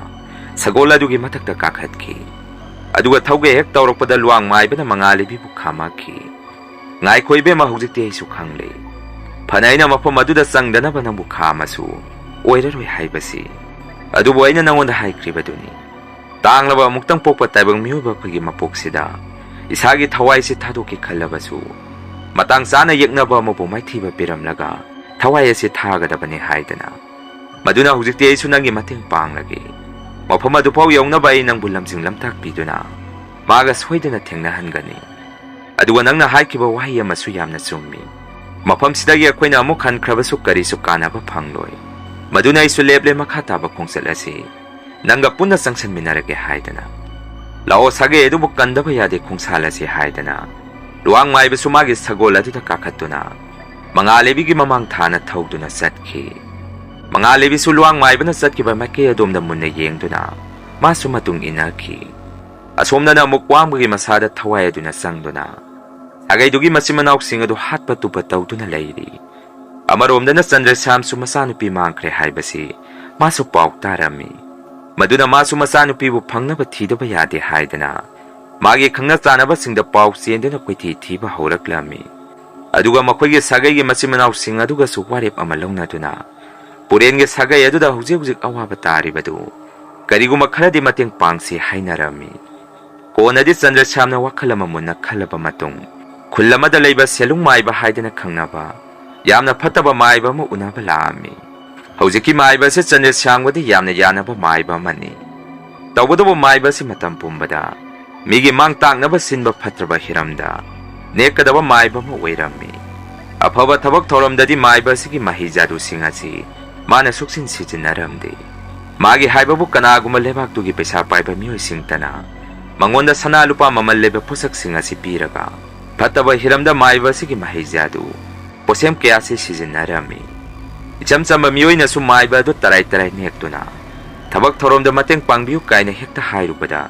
ꯁꯒꯣꯜ ꯑꯗꯨꯒꯤ ꯃꯊꯛꯇ ꯀꯥꯈꯠꯈꯤ꯫ ꯑꯗꯨꯒ ꯊꯧꯒꯦ ꯍꯦꯛ ꯇꯧꯔꯛꯄꯗ ꯂꯨꯋꯥꯡ ꯃꯥꯏꯕꯅ ꯃꯉꯥꯂꯩꯕꯤꯕꯨ ꯈꯥꯝꯃꯛꯈꯤ꯫ "ꯉꯥꯏꯈꯣ ꯏꯕꯦꯝꯃ, ꯍꯧꯖꯤꯛꯇꯤ ꯑꯩꯁꯨ ꯈꯪꯂꯦ꯫ ꯐꯅ ꯑꯩꯅ ꯃꯐꯝ ꯑꯗꯨꯗ ꯆꯪꯗꯅꯕ ꯅꯪꯕꯨ ꯈꯥꯝꯃꯁꯨ ꯑꯣꯏꯔꯔꯣꯏ ꯍꯥꯏꯕꯁꯤ꯫ ꯑꯗꯨꯕꯨ ꯑꯩꯅ ꯅꯪꯉꯣꯟꯗ ꯍꯥꯏꯈ꯭ꯔꯤꯕꯗꯨꯅꯤ, ꯇꯥꯡꯂꯕ ꯑꯃꯨꯛꯇꯪ ꯄꯣꯛꯄ ꯇꯥꯏꯕꯪ ꯃꯤꯑꯣꯏꯕ ꯑꯩꯈꯣꯏꯒꯤ ꯃꯄꯣꯛꯁꯤꯗ ꯏꯁꯥꯒꯤ ꯊꯋꯥꯏꯁꯤ ꯊꯥꯗꯣꯛꯀꯦ ꯈꯜꯂꯕꯁꯨ ꯃꯇꯥꯡ ꯆꯥꯅ ꯌꯦꯛꯅꯕ ꯑꯃꯕꯨ ꯃꯥꯏꯊꯤꯕ ꯄꯤꯔꯝꯂꯒ ꯊꯋꯥꯏ ꯑꯁꯤ ꯊꯥꯒꯗꯕꯅꯤ" ꯍꯥꯏꯗꯅ꯫ "ꯃꯗꯨꯅ ꯍꯧꯖꯤꯛꯇꯤ ꯑꯩꯁꯨ ꯅꯪꯒꯤ ꯃꯇꯦꯡ ꯄꯥꯡꯂꯒꯦ꯫ ꯃꯐꯝ ꯑꯗꯨꯐꯥꯎ ꯌꯧꯅꯕ ꯑꯩ ꯅꯪꯕꯨ ꯂꯝꯖꯤꯡ ꯂꯝꯇꯥꯛꯄꯤꯗꯨꯅ ꯃꯥꯒ ꯁꯣꯏꯗꯅ ꯊꯦꯡꯅꯍꯟꯒꯅꯤ꯫ ꯑꯗꯨꯒ ꯅꯪꯅ ꯍꯥꯏꯈꯤꯕ ꯋꯥꯍꯩ ꯑꯃꯁꯨ ꯌꯥꯝꯅ ꯆꯨꯝꯃꯤ꯫ ꯃꯐꯝꯁꯤꯗꯒꯤ ꯑꯩꯈꯣꯏꯅ ꯑꯃꯨꯛ ꯍꯟꯈ꯭ꯔꯕꯁꯨ ꯀꯔꯤꯁꯨ ꯀꯥꯟꯅꯕ ꯐꯪꯂꯣꯏ꯫ ꯃꯗꯨꯅ ꯑꯩꯁꯨ ꯂꯦꯞꯂꯦ ꯃꯈꯥ ꯇꯥꯕ ꯈꯣꯡꯆꯠ ꯑꯁꯤ ꯅꯪꯒ ꯄꯨꯟꯅ ꯆꯪꯁꯟꯃꯤꯟꯅꯔꯒꯦ" ꯍꯥꯏꯗꯅ꯫ "ꯂꯥꯛꯑꯣ ꯁꯥꯒꯩ ꯑꯗꯨꯕꯨ ꯀꯟꯗꯕ ꯌꯥꯗꯦ ꯈꯣꯡꯁꯥꯜ ꯑꯁꯤ" ꯍꯥꯏꯗꯅ ꯂꯨꯋꯥꯡ ꯃꯥꯏꯕꯁꯨ ꯃꯥꯒꯤ ꯁꯒꯣꯜ ꯑꯗꯨꯗ ꯀꯥꯈꯠꯇꯨꯅ ꯃꯉꯥꯂꯩꯕꯤꯒꯤ ꯃꯃꯥꯡ ꯊꯥꯅ ꯊꯧꯗꯨꯅ ꯆꯠꯈꯤ꯫ ꯃꯉꯥꯂꯩꯕꯤꯁꯨ ꯂꯨꯋꯥꯡ ꯃꯥꯏꯕꯅ ꯆꯠꯈꯤꯕ ꯃꯥꯏꯀꯩ ꯑꯗꯣꯝꯗ ꯃꯨꯟꯅ ꯌꯦꯡꯗꯨꯅ ꯃꯥꯁꯨ ꯃꯇꯨꯡ ꯏꯟꯅꯈꯤ꯫ ꯑꯁꯣꯝꯗꯅ ꯑꯃꯨꯛ ꯋꯥꯡꯕꯒꯤ ꯃꯁꯥꯗ ꯊꯋꯥꯏ ꯑꯗꯨꯅ ꯆꯪꯗꯨꯅ ꯁꯥꯒꯩꯗꯨꯒꯤ ꯃꯆꯤꯟ ꯃꯅꯥꯎꯁꯤꯡ ꯑꯗꯨ ꯍꯥꯠꯄ ꯇꯨꯞꯄ ꯇꯧꯗꯨꯅ ꯂꯩꯔꯤ꯫ ꯑꯃꯔꯣꯝꯗꯅ ꯆꯟꯗ꯭ꯔꯁ꯭ꯌꯥꯝꯁꯨ ꯃꯆꯥꯅꯨꯄꯤ ꯃꯥꯡꯈ꯭ꯔꯦ ꯍꯥꯏꯕꯁꯤ ꯃꯥꯁꯨ ꯄꯥꯎ ꯇꯥꯔꯝꯃꯤ꯫ ꯃꯗꯨꯅ ꯃꯥꯁꯨ ꯃꯆꯥꯅꯨꯄꯤꯕꯨ ꯐꯪꯅꯕ ꯊꯤꯗꯕ ꯌꯥꯗꯦ ꯍꯥꯏꯗꯅ ꯃꯥꯒꯤ ꯈꯪꯅ ꯆꯥꯟꯅꯕꯁꯤꯡꯗ ꯄꯥꯎ ꯆꯦꯟꯗꯨꯅ ꯀꯣꯏꯊꯤ ꯊꯤꯕ ꯍꯧꯔꯛꯂꯝꯃꯤ꯫ ꯑꯗꯨꯒ ꯃꯈꯣꯏꯒꯤ ꯁꯥꯒꯩꯒꯤ ꯃꯆꯤꯟ ꯃꯅꯥꯎꯁꯤꯡ ꯑꯗꯨꯒꯁꯨ ꯋꯥꯔꯦꯞ ꯑꯃ ꯂꯧꯅꯗꯨꯅ ꯄꯨꯔꯦꯟꯒꯤ ꯁꯥꯒꯩ ꯑꯗꯨꯗ ꯍꯧꯖꯤꯛ ꯍꯧꯖꯤꯛ ꯑꯋꯥꯕ ꯇꯥꯔꯤꯕꯗꯨ ꯀꯔꯤꯒꯨꯝꯕ ꯈꯔꯗꯤ ꯃꯇꯦꯡ ꯄꯥꯡꯁꯤ ꯍꯥꯏꯅꯔꯝꯃꯤ꯫ ꯀꯣꯟꯅꯗꯤ ꯆꯟꯗ꯭ꯔꯁ꯭ꯌꯥꯝꯅ ꯋꯥꯈꯜ ꯑꯃ ꯃꯨꯟꯅ ꯈꯜꯂꯕ ꯃꯇꯨꯡ, ꯈꯨꯜ ꯑꯃꯗ ꯂꯩꯕ ꯁꯦꯂꯨꯡ ꯃꯥꯏꯕ ꯍꯥꯏꯗꯅ ꯈꯪꯅꯕ ꯌꯥꯝꯅ ꯐꯠꯇꯕ ꯃꯥꯏꯕ ꯑꯃ ꯎꯅꯕ ꯂꯥꯛꯑꯝꯃꯤ꯫ ꯍꯧꯖꯤꯛꯀꯤ ꯃꯥꯏꯕ ꯑꯁꯤ ꯆꯟꯗ꯭ꯔꯁ꯭ꯌꯥꯝꯒꯗꯤ ꯌꯥꯝꯅ ꯌꯥꯅꯕ ꯃꯥꯏꯕ ꯑꯃꯅꯤ꯫ ꯇꯧꯕꯇꯕꯨ ꯃꯥꯏꯕ ꯑꯁꯤ ꯃꯇꯝ ꯄꯨꯝꯕꯗ ꯃꯤꯒꯤ ꯃꯥꯡ ꯇꯥꯛꯅꯕ ꯁꯤꯟꯕ ꯐꯠꯇ꯭ꯔꯕ ꯍꯤꯔꯝꯗ ꯅꯦꯛꯀꯗꯕ ꯃꯥꯏꯕ ꯑꯃ ꯑꯣꯏꯔꯝꯃꯤ꯫ ꯑꯐꯕ ꯊꯕꯛ ꯊꯧꯔꯝꯗꯗꯤ ꯃꯥꯏꯕ ꯑꯁꯤꯒꯤ ꯃꯍꯩ ꯖꯥꯗꯨꯁꯤꯡ ꯑꯁꯤ ꯃꯥꯅ ꯁꯨꯛꯁꯤꯟ ꯁꯤꯖꯤꯟꯅꯔꯝꯗꯦ꯫ ꯃꯥꯒꯤ ꯍꯥꯏꯕꯕꯨ ꯀꯅꯥꯒꯨꯝꯕ ꯂꯩꯕꯥꯛꯇꯨꯒꯤ ꯄꯩꯁꯥ ꯄꯥꯏꯕ ꯃꯤꯑꯣꯏꯁꯤꯡꯇꯅ ꯃꯉꯣꯟꯗ ꯁꯅꯥ ꯂꯨꯄꯥ ꯃꯃꯜ ꯂꯩꯕ ꯄꯣꯠꯁꯛꯁꯤꯡ ꯑꯁꯤ ꯄꯤꯔꯒ ꯐꯠꯇꯕ ꯍꯤꯔꯝꯗ ꯃꯥꯏꯕ ꯑꯁꯤꯒꯤ ꯃꯍꯩ ꯖꯥꯗꯨ ꯄꯣꯠꯁꯦꯝ ꯀꯌꯥꯁꯤ ꯁꯤꯖꯤꯟꯅꯔꯝꯃꯤ꯫ ꯏꯆꯝ ꯆꯝꯕ ꯃꯤꯑꯣꯏꯅꯁꯨ ꯃꯥꯏꯕ ꯑꯗꯨ ꯇꯔꯥꯏ ꯇꯔꯥꯏ ꯅꯦꯛꯇꯨꯅ ꯊꯕꯛ ꯊꯧꯔꯝꯗ ꯃꯇꯦꯡ ꯄꯥꯡꯕꯤꯌꯨ ꯀꯥꯏꯅ ꯍꯦꯛꯇ ꯍꯥꯏꯔꯨꯕꯗ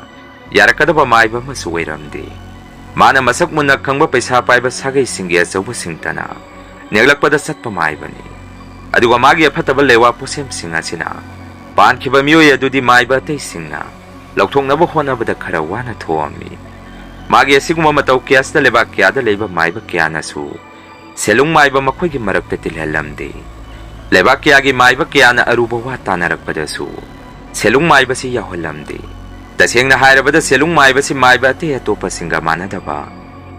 ꯌꯥꯔꯛꯀꯗꯕ ꯃꯥꯏꯕ ꯑꯃꯁꯨ ꯑꯣꯏꯔꯝꯗꯦ꯫ ꯃꯥꯅ ꯃꯁꯛ ꯃꯨꯟꯅ ꯈꯪꯕ ꯄꯩꯁꯥ ꯄꯥꯏꯕ ꯁꯥꯒꯩꯁꯤꯡꯒꯤ ꯑꯆꯧꯕꯁꯤꯡꯇꯅ ꯅꯦꯛꯂꯛꯄꯗ ꯆꯠꯄ ꯃꯥꯏꯕꯅꯤ꯫ ꯑꯗꯨꯒ ꯃꯥꯒꯤ ꯑꯐꯠꯇꯕ ꯂꯩꯋꯥ ꯄꯣꯠꯁꯦꯝꯁꯤꯡ ꯑꯁꯤꯅ ꯄꯥꯟꯈꯤꯕ ꯃꯤꯑꯣꯏ ꯑꯗꯨꯗꯤ ꯃꯥꯏꯕ ꯑꯇꯩꯁꯤꯡꯅ ꯂꯧꯊꯣꯛꯅꯕ ꯍꯣꯠꯅꯕꯗ ꯈꯔ ꯋꯥꯅ ꯊꯣꯛꯑꯝꯃꯤ꯫ ꯃꯥꯒꯤ ꯑꯁꯤꯒꯨꯝꯕ ꯃꯇꯧ ꯀꯌꯥꯁꯤꯗ ꯂꯩꯕꯥꯛ ꯀꯌꯥꯗ ꯂꯩꯕ ꯃꯥꯏꯕ ꯀꯌꯥꯅꯁꯨ ꯁꯦꯂꯨꯡ ꯃꯥꯏꯕ ꯃꯈꯣꯏꯒꯤ ꯃꯔꯛꯇ ꯇꯤꯜꯍꯜꯂꯝꯗꯦ꯫ ꯂꯩꯕꯥꯛ ꯀꯌꯥꯒꯤ ꯃꯥꯏꯕ ꯀꯌꯥꯅ ꯑꯔꯨꯕ ꯋꯥ ꯇꯥꯅꯔꯛꯄꯗꯁꯨ ꯁꯦꯂꯨꯡ ꯃꯥꯏꯕꯁꯤ ꯌꯥꯎꯍꯜꯂꯝꯗꯦ꯫ ꯇꯁꯦꯡꯅ ꯍꯥꯏꯔꯕꯗ ꯁꯦꯂꯨꯡ ꯃꯥꯏꯕꯁꯤ ꯃꯥꯏꯕ ꯑꯇꯩ ꯑꯇꯣꯞꯄꯁꯤꯡꯒ ꯃꯥꯟꯅꯗꯕ,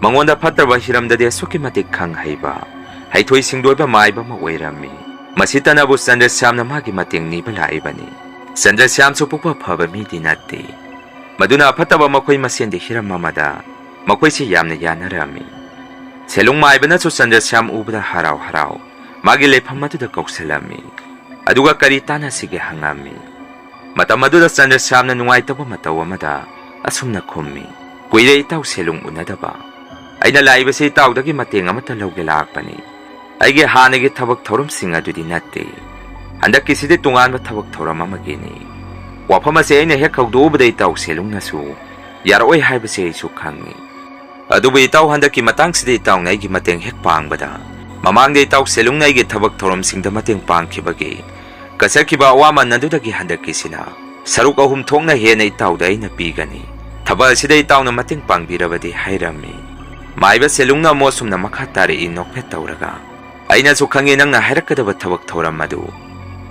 ꯃꯉꯣꯟꯗ ꯐꯠꯇ꯭ꯔꯕ ꯍꯤꯔꯝꯗꯗꯤ ꯑꯁꯨꯛꯀꯤ ꯃꯇꯤꯛ ꯈꯪ ꯍꯩꯕ, ꯍꯩꯊꯣꯏ ꯁꯤꯡꯊꯣꯏꯕ ꯃꯥꯏꯕ ꯑꯃ ꯑꯣꯏꯔꯝꯃꯤ꯫ ꯃꯁꯤꯇꯅꯕꯨ ꯆꯟꯗ꯭ꯔꯁ꯭ꯌꯥꯝꯅ ꯃꯥꯒꯤ ꯃꯇꯦꯡ ꯅꯤꯕ ꯂꯥꯛꯏꯕꯅꯤ꯫ ꯆꯟꯗ꯭ꯔꯁ꯭ꯌꯥꯝꯁꯨ ꯄꯨꯛꯄ ꯐꯕ ꯃꯤꯗꯤ ꯅꯠꯇꯦ꯫ ꯃꯗꯨꯅ ꯑꯐꯠꯇꯕ ꯃꯈꯣꯏ ꯃꯁꯦꯟꯗꯤ ꯍꯤꯔꯝ ꯑꯃꯗ ꯃꯈꯣꯏꯁꯤ ꯌꯥꯝꯅ ꯌꯥꯅꯔꯝꯃꯤ꯫ ꯁꯦꯂꯨꯡ ꯃꯥꯏꯕꯅꯁꯨ ꯆꯟꯗ꯭ꯔꯁ꯭ꯌꯥꯝ ꯎꯕꯗ ꯍꯔꯥꯎ ꯍꯔꯥꯎ ꯃꯥꯒꯤ ꯂꯩꯐꯝ ꯑꯗꯨꯗ ꯀꯧꯁꯤꯜꯂꯝꯃꯤ꯫ ꯑꯗꯨꯒ ꯀꯔꯤ ꯇꯥꯟꯅꯁꯤꯒꯦ ꯍꯪꯉꯝꯃꯤ꯫ ꯃꯇꯝ ꯑꯗꯨꯗ ꯆꯟꯗ꯭ꯔꯁ꯭ꯌꯥꯝꯅ ꯅꯨꯡꯉꯥꯏꯇꯕ ꯃꯇꯧ ꯑꯃꯗ ꯑꯁꯨꯝꯅ ꯈꯨꯝꯃꯤ, "ꯀꯨꯏꯔꯦ ꯏꯇꯥꯎ ꯁꯦꯂꯨꯡ ꯎꯅꯗꯕ꯫ ꯑꯩꯅ ꯂꯥꯛꯏꯕꯁꯤ ꯏꯇꯥꯎꯗꯒꯤ ꯃꯇꯦꯡ ꯑꯃꯠꯇ ꯂꯧꯒꯦ ꯂꯥꯛꯄꯅꯤ꯫ ꯑꯩꯒꯤ ꯍꯥꯟꯅꯒꯤ ꯊꯕꯛ ꯊꯧꯔꯝꯁꯤꯡ ꯑꯗꯨꯗꯤ ꯅꯠꯇꯦ꯫ ꯍꯟꯗꯛꯀꯤꯁꯤꯗꯤ ꯇꯣꯉꯥꯟꯕ ꯊꯕꯛ ꯊꯧꯔꯝ ꯑꯃꯒꯤꯅꯤ꯫ ꯋꯥꯐꯝ ꯑꯁꯤ ꯑꯩꯅ ꯍꯦꯛ ꯍꯧꯗꯣꯛꯎꯕꯗ ꯏꯇꯥꯎ ꯁꯦꯂꯨꯡꯅꯁꯨ ꯌꯥꯔꯛꯑꯣꯏ ꯍꯥꯏꯕꯁꯤ ꯑꯩꯁꯨ ꯈꯪꯏ꯫ ꯑꯗꯨꯕꯨ ꯏꯇꯥꯎ, ꯍꯟꯗꯛꯀꯤ ꯃꯇꯥꯡꯁꯤꯗ ꯏꯇꯥꯎꯅ ꯑꯩꯒꯤ ꯃꯇꯦꯡ ꯍꯦꯛ ꯄꯥꯡꯕꯗ, ꯃꯃꯥꯡꯗ ꯏꯇꯥꯎ ꯁꯦꯂꯨꯡꯅ ꯑꯩꯒꯤ ꯊꯕꯛ ꯊꯧꯔꯝꯁꯤꯡꯗ ꯃꯇꯦꯡ ꯄꯥꯡꯈꯤꯕꯒꯤ ꯀꯠꯆꯈꯤꯕ ꯑꯋꯥꯃꯟ ꯑꯗꯨꯗꯒꯤ ꯍꯟꯗꯛꯀꯤꯁꯤꯅ ꯁꯔꯨꯛ ꯑꯍꯨꯝ ꯊꯣꯛꯅ ꯍꯦꯟꯅ ꯏꯇꯥꯎꯗ ꯑꯩꯅ ꯄꯤꯒꯅꯤ꯫ ꯊꯕꯛ ꯑꯁꯤꯗ ꯏꯇꯥꯎꯅ ꯃꯇꯦꯡ ꯄꯥꯡꯕꯤꯔꯕꯗꯤ ꯍꯥꯏꯔꯝꯃꯤ꯫ ꯃꯥꯏꯕ ꯁꯦꯂꯨꯡꯅ ꯑꯃꯨꯛ ꯑꯁꯨꯝꯅ ꯃꯈꯥ ꯇꯥꯔꯛꯏ ꯅꯣꯛꯐꯦꯠ ꯇꯧꯔꯒ, "ꯑꯩꯅꯁꯨ ꯈꯪꯉꯤ ꯅꯪꯅ ꯍꯥꯏꯔꯛꯀꯗꯕ ꯊꯕꯛ ꯊꯧꯔꯝ ꯑꯗꯨ꯫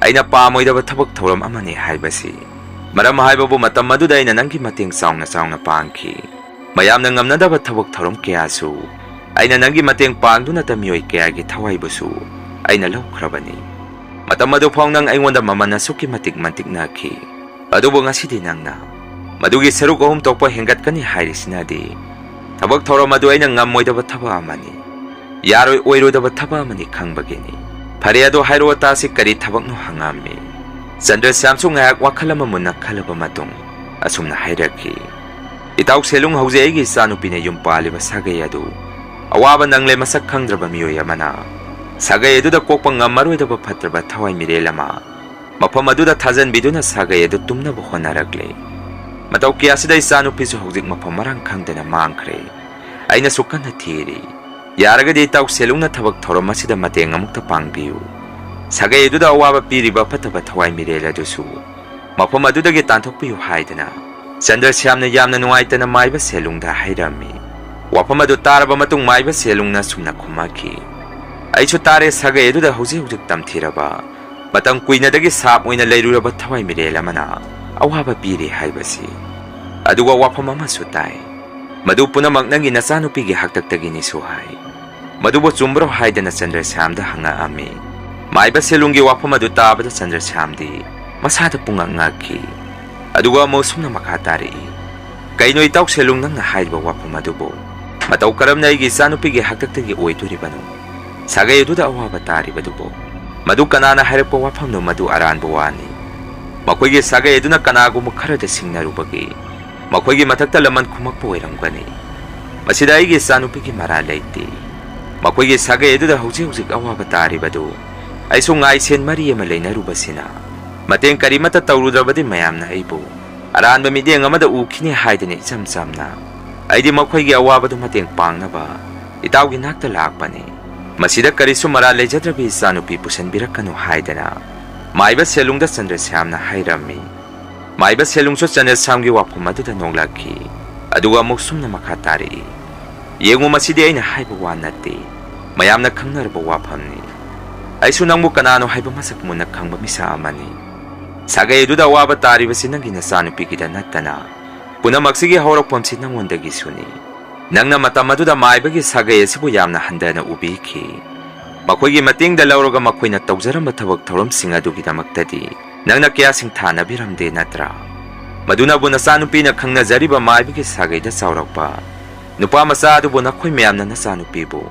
ꯑꯩꯅ ꯄꯥꯝꯃꯣꯏꯗꯕ ꯊꯕꯛ ꯊꯧꯔꯝ ꯑꯃꯅꯤ ꯍꯥꯏꯕꯁꯤ꯫ ꯃꯔꯝ ꯍꯥꯏꯕꯕꯨ ꯃꯇꯝ ꯑꯗꯨꯗ ꯑꯩꯅ ꯅꯪꯒꯤ ꯃꯇꯦꯡ ꯆꯥꯎꯅ ꯆꯥꯎꯅ ꯄꯥꯡꯈꯤ꯫ ꯃꯌꯥꯝꯅ ꯉꯝꯅꯗꯕ ꯊꯕꯛ ꯊꯧꯔꯝ ꯀꯌꯥꯁꯨ ꯑꯩꯅ ꯅꯪꯒꯤ ꯃꯇꯦꯡ ꯄꯥꯡꯗꯨꯅꯇ ꯃꯤꯑꯣꯏ ꯀꯌꯥꯒꯤ ꯊꯋꯥꯏꯕꯨꯁꯨ ꯑꯩꯅ ꯂꯧꯈ꯭ꯔꯕꯅꯤ꯫ ꯃꯇꯝ ꯑꯗꯨ ꯐꯥꯎ ꯅꯪ ꯑꯩꯉꯣꯟꯗ ꯃꯃꯜ ꯑꯁꯨꯛꯀꯤ ꯃꯇꯤꯛ ꯃꯇꯤꯛꯅꯈꯤ꯫ ꯑꯗꯨꯕꯨ ꯉꯁꯤꯗꯤ ꯅꯪꯅ ꯃꯗꯨꯒꯤ ꯁꯔꯨꯛ ꯑꯍꯨꯝ ꯊꯣꯛꯄ ꯍꯦꯟꯒꯠꯀꯅꯤ ꯍꯥꯏꯔꯤꯁꯤꯅꯗꯤ ꯊꯕꯛ ꯊꯧꯔꯝ ꯑꯗꯨ ꯑꯩꯅ ꯉꯝꯃꯣꯏꯗꯕ ꯊꯕꯛ ꯑꯃꯅꯤ, ꯌꯥꯔꯣꯏ ꯑꯣꯏꯔꯣꯏꯗꯕ ꯊꯕꯛ ꯑꯃꯅꯤ ꯈꯪꯕꯒꯤꯅꯤ꯫ ꯐꯔꯦ, ꯑꯗꯨ ꯍꯥꯏꯔꯛꯑꯣ ꯇꯥꯁꯤ, ꯀꯔꯤ ꯊꯕꯛꯅꯣ?" ꯍꯪꯉꯝꯃꯤ꯫ ꯆꯟꯗ꯭ꯔꯁ꯭ꯌꯥꯝꯁꯨ ꯉꯥꯏꯍꯥꯛ ꯋꯥꯈꯜ ꯑꯃ ꯃꯨꯟꯅ ꯈꯜꯂꯕ ꯃꯇꯨꯡ ꯑꯁꯨꯝꯅ ꯍꯥꯏꯔꯛꯈꯤ, "ꯏꯇꯥꯎ ꯁꯦꯂꯨꯡ, ꯍꯧꯖꯤꯛ ꯑꯩꯒꯤ ꯏꯆꯥꯅꯨꯄꯤꯅ ꯌꯨꯝ ꯄꯥꯜꯂꯤꯕ ꯁꯥꯒꯩ ꯑꯗꯨ ꯑꯋꯥꯕ ꯅꯪꯂꯦ ꯃꯁꯛ ꯈꯪꯗ꯭ꯔꯕ ꯃꯤꯑꯣꯏ ꯑꯃꯅ ꯁꯥꯒꯩ ꯑꯗꯨꯗ ꯀꯣꯛꯄ ꯉꯝꯃꯔꯣꯏꯗꯕ ꯐꯠꯇ꯭ꯔꯕ ꯊꯋꯥꯏ ꯃꯤꯔꯦꯜ ꯑꯃ ꯃꯐꯝ ꯑꯗꯨꯗ ꯊꯥꯖꯟꯕꯤꯗꯨꯅ ꯁꯥꯒꯩ ꯑꯗꯨ ꯇꯨꯝꯅꯕ ꯍꯣꯠꯅꯔꯛꯂꯤ꯫ ꯃꯇꯧ ꯀꯌꯥꯁꯤꯗ ꯏꯆꯥꯅꯨꯄꯤꯁꯨ ꯍꯧꯖꯤꯛ ꯃꯐꯝ ꯃꯔꯥꯡ ꯈꯪꯗꯅ ꯃꯥꯡꯈ꯭ꯔꯦ꯫ ꯑꯩꯅꯁꯨ ꯀꯟꯅ ꯊꯤꯔꯤ꯫ ꯌꯥꯔꯒꯗꯤ ꯏꯇꯥꯎ ꯁꯦꯂꯨꯡꯅ ꯊꯕꯛ ꯊꯧꯔꯝ ꯑꯁꯤꯗ ꯃꯇꯦꯡ ꯑꯃꯨꯛꯇ ꯄꯥꯡꯕꯤꯌꯨ꯫ ꯁꯥꯒꯩ ꯑꯗꯨꯗ ꯑꯋꯥꯕ ꯄꯤꯔꯤꯕ ꯐꯠꯇꯕ ꯊꯋꯥꯏ ꯃꯤꯔꯦꯜ ꯑꯗꯨꯁꯨ ꯃꯐꯝ ꯑꯗꯨꯗꯒꯤ ꯇꯥꯟꯊꯣꯛꯄꯤꯌꯨ" ꯍꯥꯏꯗꯨꯅ ꯆꯟꯗ꯭ꯔꯁ꯭ꯌꯥꯝꯅ ꯌꯥꯝꯅ ꯅꯨꯡꯉꯥꯏꯇꯅ ꯃꯥꯏꯕ ꯁꯦꯂꯨꯡꯗ ꯍꯥꯏꯔꯝꯃꯤ꯫ ꯋꯥꯐꯝ ꯑꯗꯨ ꯇꯥꯔꯕ ꯃꯇꯨꯡ ꯃꯥꯏꯕ ꯁꯦꯂꯨꯡꯅ ꯁꯨꯝꯅ ꯈꯨꯝꯃꯛꯈꯤ, "ꯑꯩꯁꯨ ꯇꯥꯔꯦ, ꯁꯥꯒꯩ ꯑꯗꯨꯗ ꯍꯧꯖꯤꯛ ꯍꯧꯖꯤꯛ ꯇꯝꯊꯤꯔꯕ, ꯃꯇꯝ ꯀꯨꯏꯅꯗꯒꯤ ꯁꯥꯞ ꯑꯣꯏꯅ ꯂꯩꯔꯨꯔꯕ ꯊꯋꯥꯏ ꯃꯤꯔꯦꯜ ꯑꯃꯅ ꯑꯋꯥꯕ ꯄꯤꯔꯤ ꯍꯥꯏꯕꯁꯤ꯫ ꯑꯗꯨꯒ ꯋꯥꯐꯝ ꯑꯃꯁꯨ ꯇꯥꯏ, ꯃꯗꯨ ꯄꯨꯝꯅꯃꯛ ꯅꯪꯒꯤ ꯅꯆꯥꯅꯨꯄꯤꯒꯤ ꯍꯥꯛꯇꯛꯇꯒꯤꯅꯤꯁꯨ ꯍꯥꯏ꯫ ꯃꯗꯨꯕꯨ ꯆꯨꯝꯕ꯭ꯔꯣ?" ꯍꯥꯏꯗꯅ ꯆꯟꯗ꯭ꯔꯁ꯭ꯌꯥꯝꯗ ꯍꯪꯉꯛꯑꯝꯃꯤ꯫ ꯃꯥꯏꯕ ꯁꯦꯂꯨꯡꯒꯤ ꯋꯥꯐꯝ ꯑꯗꯨ ꯇꯥꯕꯗ ꯆꯟꯗ꯭ꯔꯁ꯭ꯌꯥꯝꯗꯤ ꯃꯁꯥꯗ ꯄꯨꯡꯉꯛ ꯉꯛꯈꯤ꯫ ꯑꯗꯨꯒ ꯑꯃꯨꯛ ꯁꯨꯝꯅ ꯃꯈꯥ ꯇꯥꯔꯛꯏ, "ꯀꯩꯅꯣ ꯏꯇꯥꯎ ꯁꯦꯂꯨꯡ, ꯅꯪꯅ ꯍꯥꯏꯔꯤꯕ ꯋꯥꯐꯝ ꯑꯗꯨꯕꯨ? ꯃꯇꯧ ꯀꯔꯝꯅ ꯑꯩꯒꯤ ꯏꯆꯥꯅꯨꯄꯤꯒꯤ ꯍꯥꯛꯇꯛꯇꯒꯤ ꯑꯣꯏꯗꯣꯔꯤꯕꯅꯣ? ꯁꯥꯒꯩ ꯑꯗꯨꯗ ꯑꯋꯥꯕ ꯇꯥꯔꯤꯕꯗꯨꯕꯨ? ꯃꯗꯨ ꯀꯅꯥꯅ ꯍꯥꯏꯔꯛꯄ ꯋꯥꯐꯝꯅꯣ? ꯃꯗꯨ ꯑꯔꯥꯟꯕ ꯋꯥꯅꯤ꯫ ꯃꯈꯣꯏꯒꯤ ꯁꯥꯒꯩ ꯑꯗꯨꯅ ꯀꯅꯥꯒꯨꯝꯕ ꯈꯔꯗ ꯁꯤꯡꯅꯔꯨꯕꯒꯤ ꯃꯈꯣꯏꯒꯤ ꯃꯊꯛꯇ ꯂꯃꯟ ꯈꯨꯝꯃꯛꯄ ꯑꯣꯏꯔꯝꯒꯅꯤ꯫ ꯃꯁꯤꯗ ꯑꯩꯒꯤ ꯏꯆꯥꯅꯨꯄꯤꯒꯤ ꯃꯔꯥꯜ ꯂꯩꯇꯦ꯫ ꯃꯈꯣꯏꯒꯤ ꯁꯥꯒꯩ ꯑꯗꯨꯗ ꯍꯧꯖꯤꯛ ꯍꯧꯖꯤꯛ ꯑꯋꯥꯕ ꯇꯥꯔꯤꯕꯗꯨ ꯑꯩꯁꯨ ꯉꯥꯏꯁꯦꯟ ꯃꯔꯤ ꯑꯃ ꯂꯩꯅꯔꯨꯕꯁꯤꯅ ꯃꯇꯦꯡ ꯀꯔꯤꯃꯠꯇ ꯇꯧꯔꯨꯗ꯭ꯔꯕꯗꯤ ꯃꯌꯥꯝꯅ ꯑꯩꯕꯨ ꯑꯔꯥꯟꯕ ꯃꯤꯠꯌꯦꯡ ꯑꯃꯗ ꯎꯈꯤꯅꯤ ꯍꯥꯏꯗꯅ ꯏꯆꯝ ꯆꯝꯅ ꯑꯩꯗꯤ ꯃꯈꯣꯏꯒꯤ ꯑꯋꯥꯕꯗꯨ ꯃꯇꯦꯡ ꯄꯥꯡꯅꯕ ꯏꯇꯥꯎꯒꯤ ꯅꯥꯛꯇ ꯂꯥꯛꯄꯅꯤ꯫ ꯃꯁꯤꯗ ꯀꯔꯤꯁꯨ ꯃꯔꯥꯜ ꯂꯩꯖꯗ꯭ꯔꯕꯤ ꯏꯆꯥꯅꯨꯄꯤ ꯄꯨꯁꯤꯟꯕꯤꯔꯛꯀꯅꯨ" ꯍꯥꯏꯗꯅ ꯃꯥꯏꯕ ꯁꯦꯂꯨꯡꯗ ꯆꯟꯗ꯭ꯔꯁ꯭ꯌꯥꯝꯅ ꯍꯥꯏꯔꯝꯃꯤ꯫ ꯃꯥꯏꯕ ꯁꯦꯂꯨꯡꯁꯨ ꯆꯅꯦꯁꯥꯝꯒꯤ ꯋꯥꯐꯝ ꯑꯗꯨꯗ ꯅꯣꯛꯂꯛꯈꯤ꯫ ꯑꯗꯨꯒ ꯑꯃꯨꯛ ꯁꯨꯝꯅ ꯃꯈꯥ ꯇꯥꯔꯛꯏ, "ꯌꯦꯡꯉꯨ, ꯃꯁꯤꯗꯤ ꯑꯩꯅ ꯍꯥꯏꯕ ꯋꯥ ꯅꯠꯇꯦ, ꯃꯌꯥꯝꯅ ꯈꯪꯅꯔꯕ ꯋꯥꯐꯝꯅꯤ꯫ ꯑꯩꯁꯨ ꯅꯪꯕꯨ ꯀꯅꯥꯅꯣ ꯍꯥꯏꯕ ꯃꯁꯛ ꯃꯨꯟꯅ ꯈꯪꯕ ꯃꯤꯁꯛ ꯑꯃꯅꯤ꯫ ꯁꯥꯒꯩ ꯑꯗꯨꯗ ꯑꯋꯥꯕ ꯇꯥꯔꯤꯕꯁꯤ ꯅꯪꯒꯤ ꯅꯆꯥꯅꯨꯄꯤꯒꯤꯗ ꯅꯠꯇꯅ, ꯄꯨꯝꯅꯃꯛꯁꯤꯒꯤ ꯍꯧꯔꯛꯐꯝꯁꯤ ꯅꯪꯉꯣꯟꯗꯒꯤꯁꯨꯅꯤ꯫ ꯅꯪꯅ ꯃꯇꯝ ꯑꯗꯨꯗ ꯃꯥꯏꯕꯒꯤ ꯁꯥꯒꯩ ꯑꯁꯤꯕꯨ ꯌꯥꯝꯅ ꯍꯟꯊꯅ ꯎꯕꯤꯈꯤ꯫ ꯃꯈꯣꯏꯒꯤ ꯃꯇꯦꯡꯗ ꯂꯧꯔꯒ ꯃꯈꯣꯏꯅ ꯇꯧꯖꯔꯝꯕ ꯊꯕꯛ ꯊꯧꯔꯝꯁꯤꯡ ꯑꯗꯨꯒꯤꯗꯃꯛꯇꯗꯤ ꯅꯪꯅ ꯀꯌꯥ ꯁꯤꯡꯊꯥꯅꯕꯤꯔꯝꯗꯦ ꯅꯠꯇ꯭ꯔꯥ? ꯃꯗꯨꯅꯕꯨ ꯅꯆꯥꯅꯨꯄꯤꯅ ꯈꯪꯅꯖꯔꯤꯕ ꯃꯥꯏꯕꯒꯤ ꯁꯥꯒꯩꯗ ꯆꯥꯎꯔꯛꯄ ꯅꯨꯄꯥ ꯃꯆꯥ ꯑꯗꯨꯕꯨ ꯅꯈꯣꯏ ꯃꯌꯥꯝꯅ ꯅꯆꯥꯅꯨꯄꯤꯕꯨ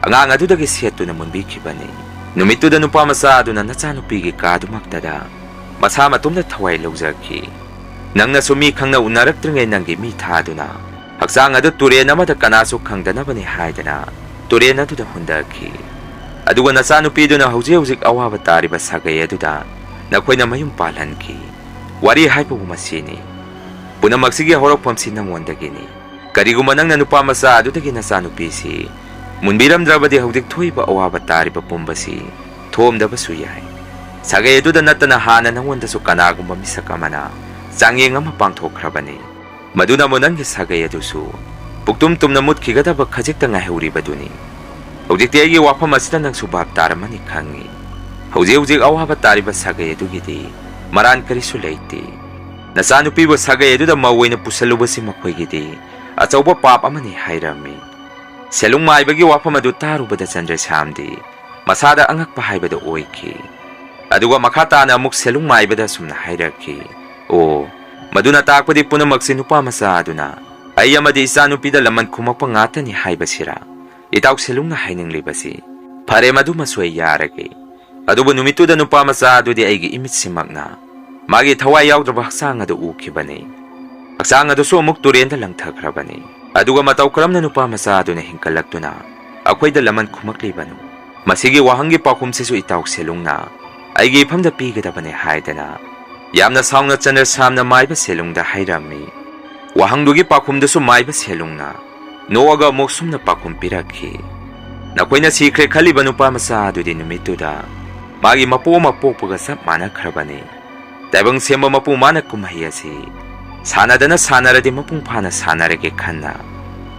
ꯑꯉꯥꯡ ꯑꯗꯨꯗꯒꯤ ꯁꯦꯠꯇꯨꯅ ꯃꯨꯟꯕꯤꯈꯤꯕꯅꯤ꯫ ꯅꯨꯃꯤꯠꯇꯨꯗ ꯅꯨꯄꯥ ꯃꯆꯥ ꯑꯗꯨꯅ ꯅꯆꯥꯅꯨꯄꯤꯒꯤ ꯀꯥꯗꯨꯃꯛꯇꯗ ꯃꯁꯥ ꯃꯇꯣꯝꯗ ꯊꯋꯥꯏ ꯂꯧꯖꯈꯤ꯫ ꯅꯪꯅꯁꯨ ꯃꯤ ꯈꯪꯅ ꯎꯅꯔꯛꯇ꯭ꯔꯤꯉꯩ ꯅꯪꯒꯤ ꯃꯤ ꯊꯥꯗꯨꯅ ꯍꯛꯆꯥꯡ ꯑꯗꯨ ꯇꯨꯔꯦꯟ ꯑꯃꯗ ꯀꯅꯥꯁꯨ ꯈꯪꯗꯅꯕꯅꯤ ꯍꯥꯏꯗꯅ ꯇꯨꯔꯦꯟ ꯑꯗꯨꯗ ꯍꯨꯟꯊꯈꯤ꯫ ꯑꯗꯨꯒ ꯅꯆꯥꯅꯨꯄꯤꯗꯨꯅ ꯍꯧꯖꯤꯛ ꯍꯧꯖꯤꯛ ꯑꯋꯥꯕ ꯇꯥꯔꯤꯕ ꯁꯥꯒꯩ ꯑꯗꯨꯗ ꯅꯈꯣꯏꯅ ꯃꯌꯨꯝ ꯄꯥꯜꯍꯟꯈꯤ꯫ ꯋꯥꯔꯤ ꯍꯥꯏꯕꯕꯨ ꯃꯁꯤꯅꯤ꯫ ꯄꯨꯝꯅꯃꯛꯁꯤꯒꯤ ꯍꯧꯔꯛꯐꯝꯁꯤ ꯅꯪꯉꯣꯟꯗꯒꯤꯅꯤ꯫ ꯀꯔꯤꯒꯨꯝꯕ ꯅꯪꯅ ꯅꯨꯄꯥ ꯃꯆꯥ ꯑꯗꯨꯗꯒꯤ ꯅꯆꯥꯅꯨꯄꯤꯁꯤ ꯃꯨꯟꯕꯤꯔꯝꯗ꯭ꯔꯕꯗꯤ ꯍꯧꯖꯤꯛ ꯊꯣꯛꯏꯕ ꯑꯋꯥꯕ ꯇꯥꯔꯤꯕ ꯄꯨꯝꯕꯁꯤ ꯊꯣꯛꯑꯝꯗꯕꯁꯨ ꯌꯥꯏ꯫ ꯁꯥꯒꯩ ꯑꯗꯨꯗ ꯅꯠꯇꯅ ꯍꯥꯟꯅ ꯅꯪꯉꯣꯟꯗꯁꯨ ꯀꯅꯥꯒꯨꯝꯕ ꯃꯤꯁꯛ ꯑꯃꯅ ꯆꯥꯡꯌꯦꯡ ꯑꯃ ꯄꯥꯡꯊꯣꯛꯈ꯭ꯔꯕꯅꯤ꯫ ꯃꯗꯨꯅꯕꯨ ꯅꯪꯒꯤ ꯁꯥꯒꯩ ꯑꯗꯨꯁꯨ ꯄꯨꯛꯇꯨꯝ ꯇꯨꯝꯅ ꯃꯨꯠꯈꯤꯒꯗꯕ ꯈꯖꯤꯛꯇ ꯉꯥꯏꯍꯧꯔꯤꯕꯗꯨꯅꯤ꯫ ꯍꯧꯖꯤꯛꯇꯤ ꯑꯩꯒꯤ ꯋꯥꯐꯝ ꯑꯁꯤꯗ ꯅꯪꯁꯨ ꯚꯥꯞ ꯇꯥꯔꯝꯃꯅꯤ ꯈꯪꯏ꯫ ꯍꯧꯖꯤꯛ ꯍꯧꯖꯤꯛ ꯑꯋꯥꯕ ꯇꯥꯔꯤꯕ ꯁꯥꯒꯩ ꯑꯗꯨꯒꯤꯗꯤ ꯃꯔꯥꯟ ꯀꯔꯤꯁꯨ ꯂꯩꯇꯦ꯫ ꯅꯆꯥꯅꯨꯄꯤꯕꯨ ꯁꯥꯒꯩ ꯑꯗꯨꯗ ꯃꯧ ꯑꯣꯏꯅ ꯄꯨꯁꯜꯂꯨꯕꯁꯤ ꯃꯈꯣꯏꯒꯤꯗꯤ ꯑꯆꯧꯕ ꯄꯥꯞ ꯑꯃꯅꯤ ꯍꯥꯏꯔꯝꯃꯤ꯫ ꯁꯦꯂꯨꯡ ꯃꯥꯏꯕꯒꯤ ꯋꯥꯐꯝ ꯑꯗꯨ ꯇꯥꯔꯨꯕꯗ ꯆꯟꯗ꯭ꯔꯁ꯭ꯌꯥꯝꯗꯤ ꯃꯁꯥꯗ ꯑꯉꯛꯄ ꯍꯥꯏꯕꯗꯨ ꯑꯣꯏꯈꯤ꯫ ꯑꯗꯨꯒ ꯃꯈꯥ ꯇꯥꯅ ꯑꯃꯨꯛ ꯁꯦꯂꯨꯡ ꯃꯥꯏꯕꯗ ꯑꯁꯨꯝꯅ ꯍꯥꯏꯔꯛꯈꯤ, "ꯑꯣ, ꯃꯗꯨꯅ ꯇꯥꯛꯄꯗꯤ ꯄꯨꯝꯅꯃꯛꯁꯤ ꯅꯨꯄꯥ ꯃꯆꯥ ꯑꯗꯨꯅ ꯑꯩ ꯑꯃꯗꯤ ꯏꯆꯥꯅꯨꯄꯤꯗ ꯂꯃꯟ ꯈꯨꯝꯃꯛꯄ ꯉꯥꯛꯇꯅꯤ ꯍꯥꯏꯕꯁꯤꯔꯥ? ꯏꯇꯥꯎ ꯁꯦꯂꯨꯡꯅ ꯍꯥꯏꯅꯤꯡꯂꯤꯕꯁꯤ? ꯐꯔꯦ, ꯃꯗꯨꯃꯁꯨ ꯑꯩ ꯌꯥꯔꯒꯦ꯫ ꯑꯗꯨꯕꯨ ꯅꯨꯃꯤꯠꯇꯨꯗ ꯅꯨꯄꯥ ꯃꯆꯥ ꯑꯗꯨꯗꯤ ꯑꯩꯒꯤ ꯏꯃꯤꯠꯁꯤꯃꯛꯅ ꯃꯥꯒꯤ ꯊꯋꯥꯏ ꯌꯥꯎꯗ꯭ꯔꯕ ꯍꯛꯆꯥꯡ ꯑꯗꯨ ꯎꯈꯤꯕꯅꯤ꯫ ꯍꯛꯆꯥꯡ ꯑꯗꯨꯁꯨ ꯑꯃꯨꯛ ꯇꯨꯔꯦꯟꯗ ꯂꯪꯊꯈ꯭ꯔꯕꯅꯤ꯫ ꯑꯗꯨꯒ ꯃꯇꯧ ꯀꯔꯝꯅ ꯅꯨꯄꯥ ꯃꯆꯥ ꯑꯗꯨꯅ ꯍꯤꯡꯀꯠꯂꯛꯇꯨꯅ ꯑꯩꯈꯣꯏꯗ ꯂꯃꯟ ꯈꯨꯝꯃꯛꯂꯤꯕꯅꯣ?" ꯃꯁꯤꯒꯤ ꯋꯥꯍꯪꯒꯤ ꯄꯥꯎꯈꯨꯝꯁꯤꯁꯨ ꯏꯇꯥꯎ ꯁꯦꯂꯨꯡꯅ ꯑꯩꯒꯤ ꯏꯐꯝꯗ ꯄꯤꯒꯗꯕꯅꯤ ꯍꯥꯏꯗꯅ ꯌꯥꯝꯅ ꯁꯥꯎꯅ ꯆꯟꯗ꯭ꯔꯁꯥꯝꯅ ꯃꯥꯏꯕ ꯁꯦꯂꯨꯡꯗ ꯍꯥꯏꯔꯝꯃꯤ꯫ ꯋꯥꯍꯪꯗꯨꯒꯤ ꯄꯥꯎꯈꯨꯝꯗꯨꯁꯨ ꯃꯥꯏꯕ ꯁꯦꯂꯨꯡꯅ ꯅꯣꯛꯑꯒ ꯑꯃꯨꯛ ꯁꯨꯝꯅ ꯄꯥꯎꯈꯨꯝ ꯄꯤꯔꯛꯈꯤ, "ꯅꯈꯣꯏꯅ ꯁꯤꯈ꯭ꯔꯦ ꯈꯜꯂꯤꯕ ꯅꯨꯄꯥ ꯃꯆꯥ ꯑꯗꯨꯗꯤ ꯅꯨꯃꯤꯠꯇꯨꯗ ꯃꯥꯒꯤ ꯃꯄꯣꯛ ꯑꯃ ꯄꯣꯛꯄꯒ ꯆꯞ ꯃꯥꯟꯅꯈ꯭ꯔꯕꯅꯤ꯫ ꯇꯥꯏꯕꯪ ꯁꯦꯝꯕ ꯃꯄꯨ ꯃꯥꯅ ꯀꯨꯝꯍꯩ ꯑꯁꯤ ꯁꯥꯟꯅꯗꯅ ꯁꯥꯟꯅꯔꯗꯤ ꯃꯄꯨꯡ ꯐꯥꯅ ꯁꯥꯟꯅꯔꯒꯦ ꯈꯟꯅ,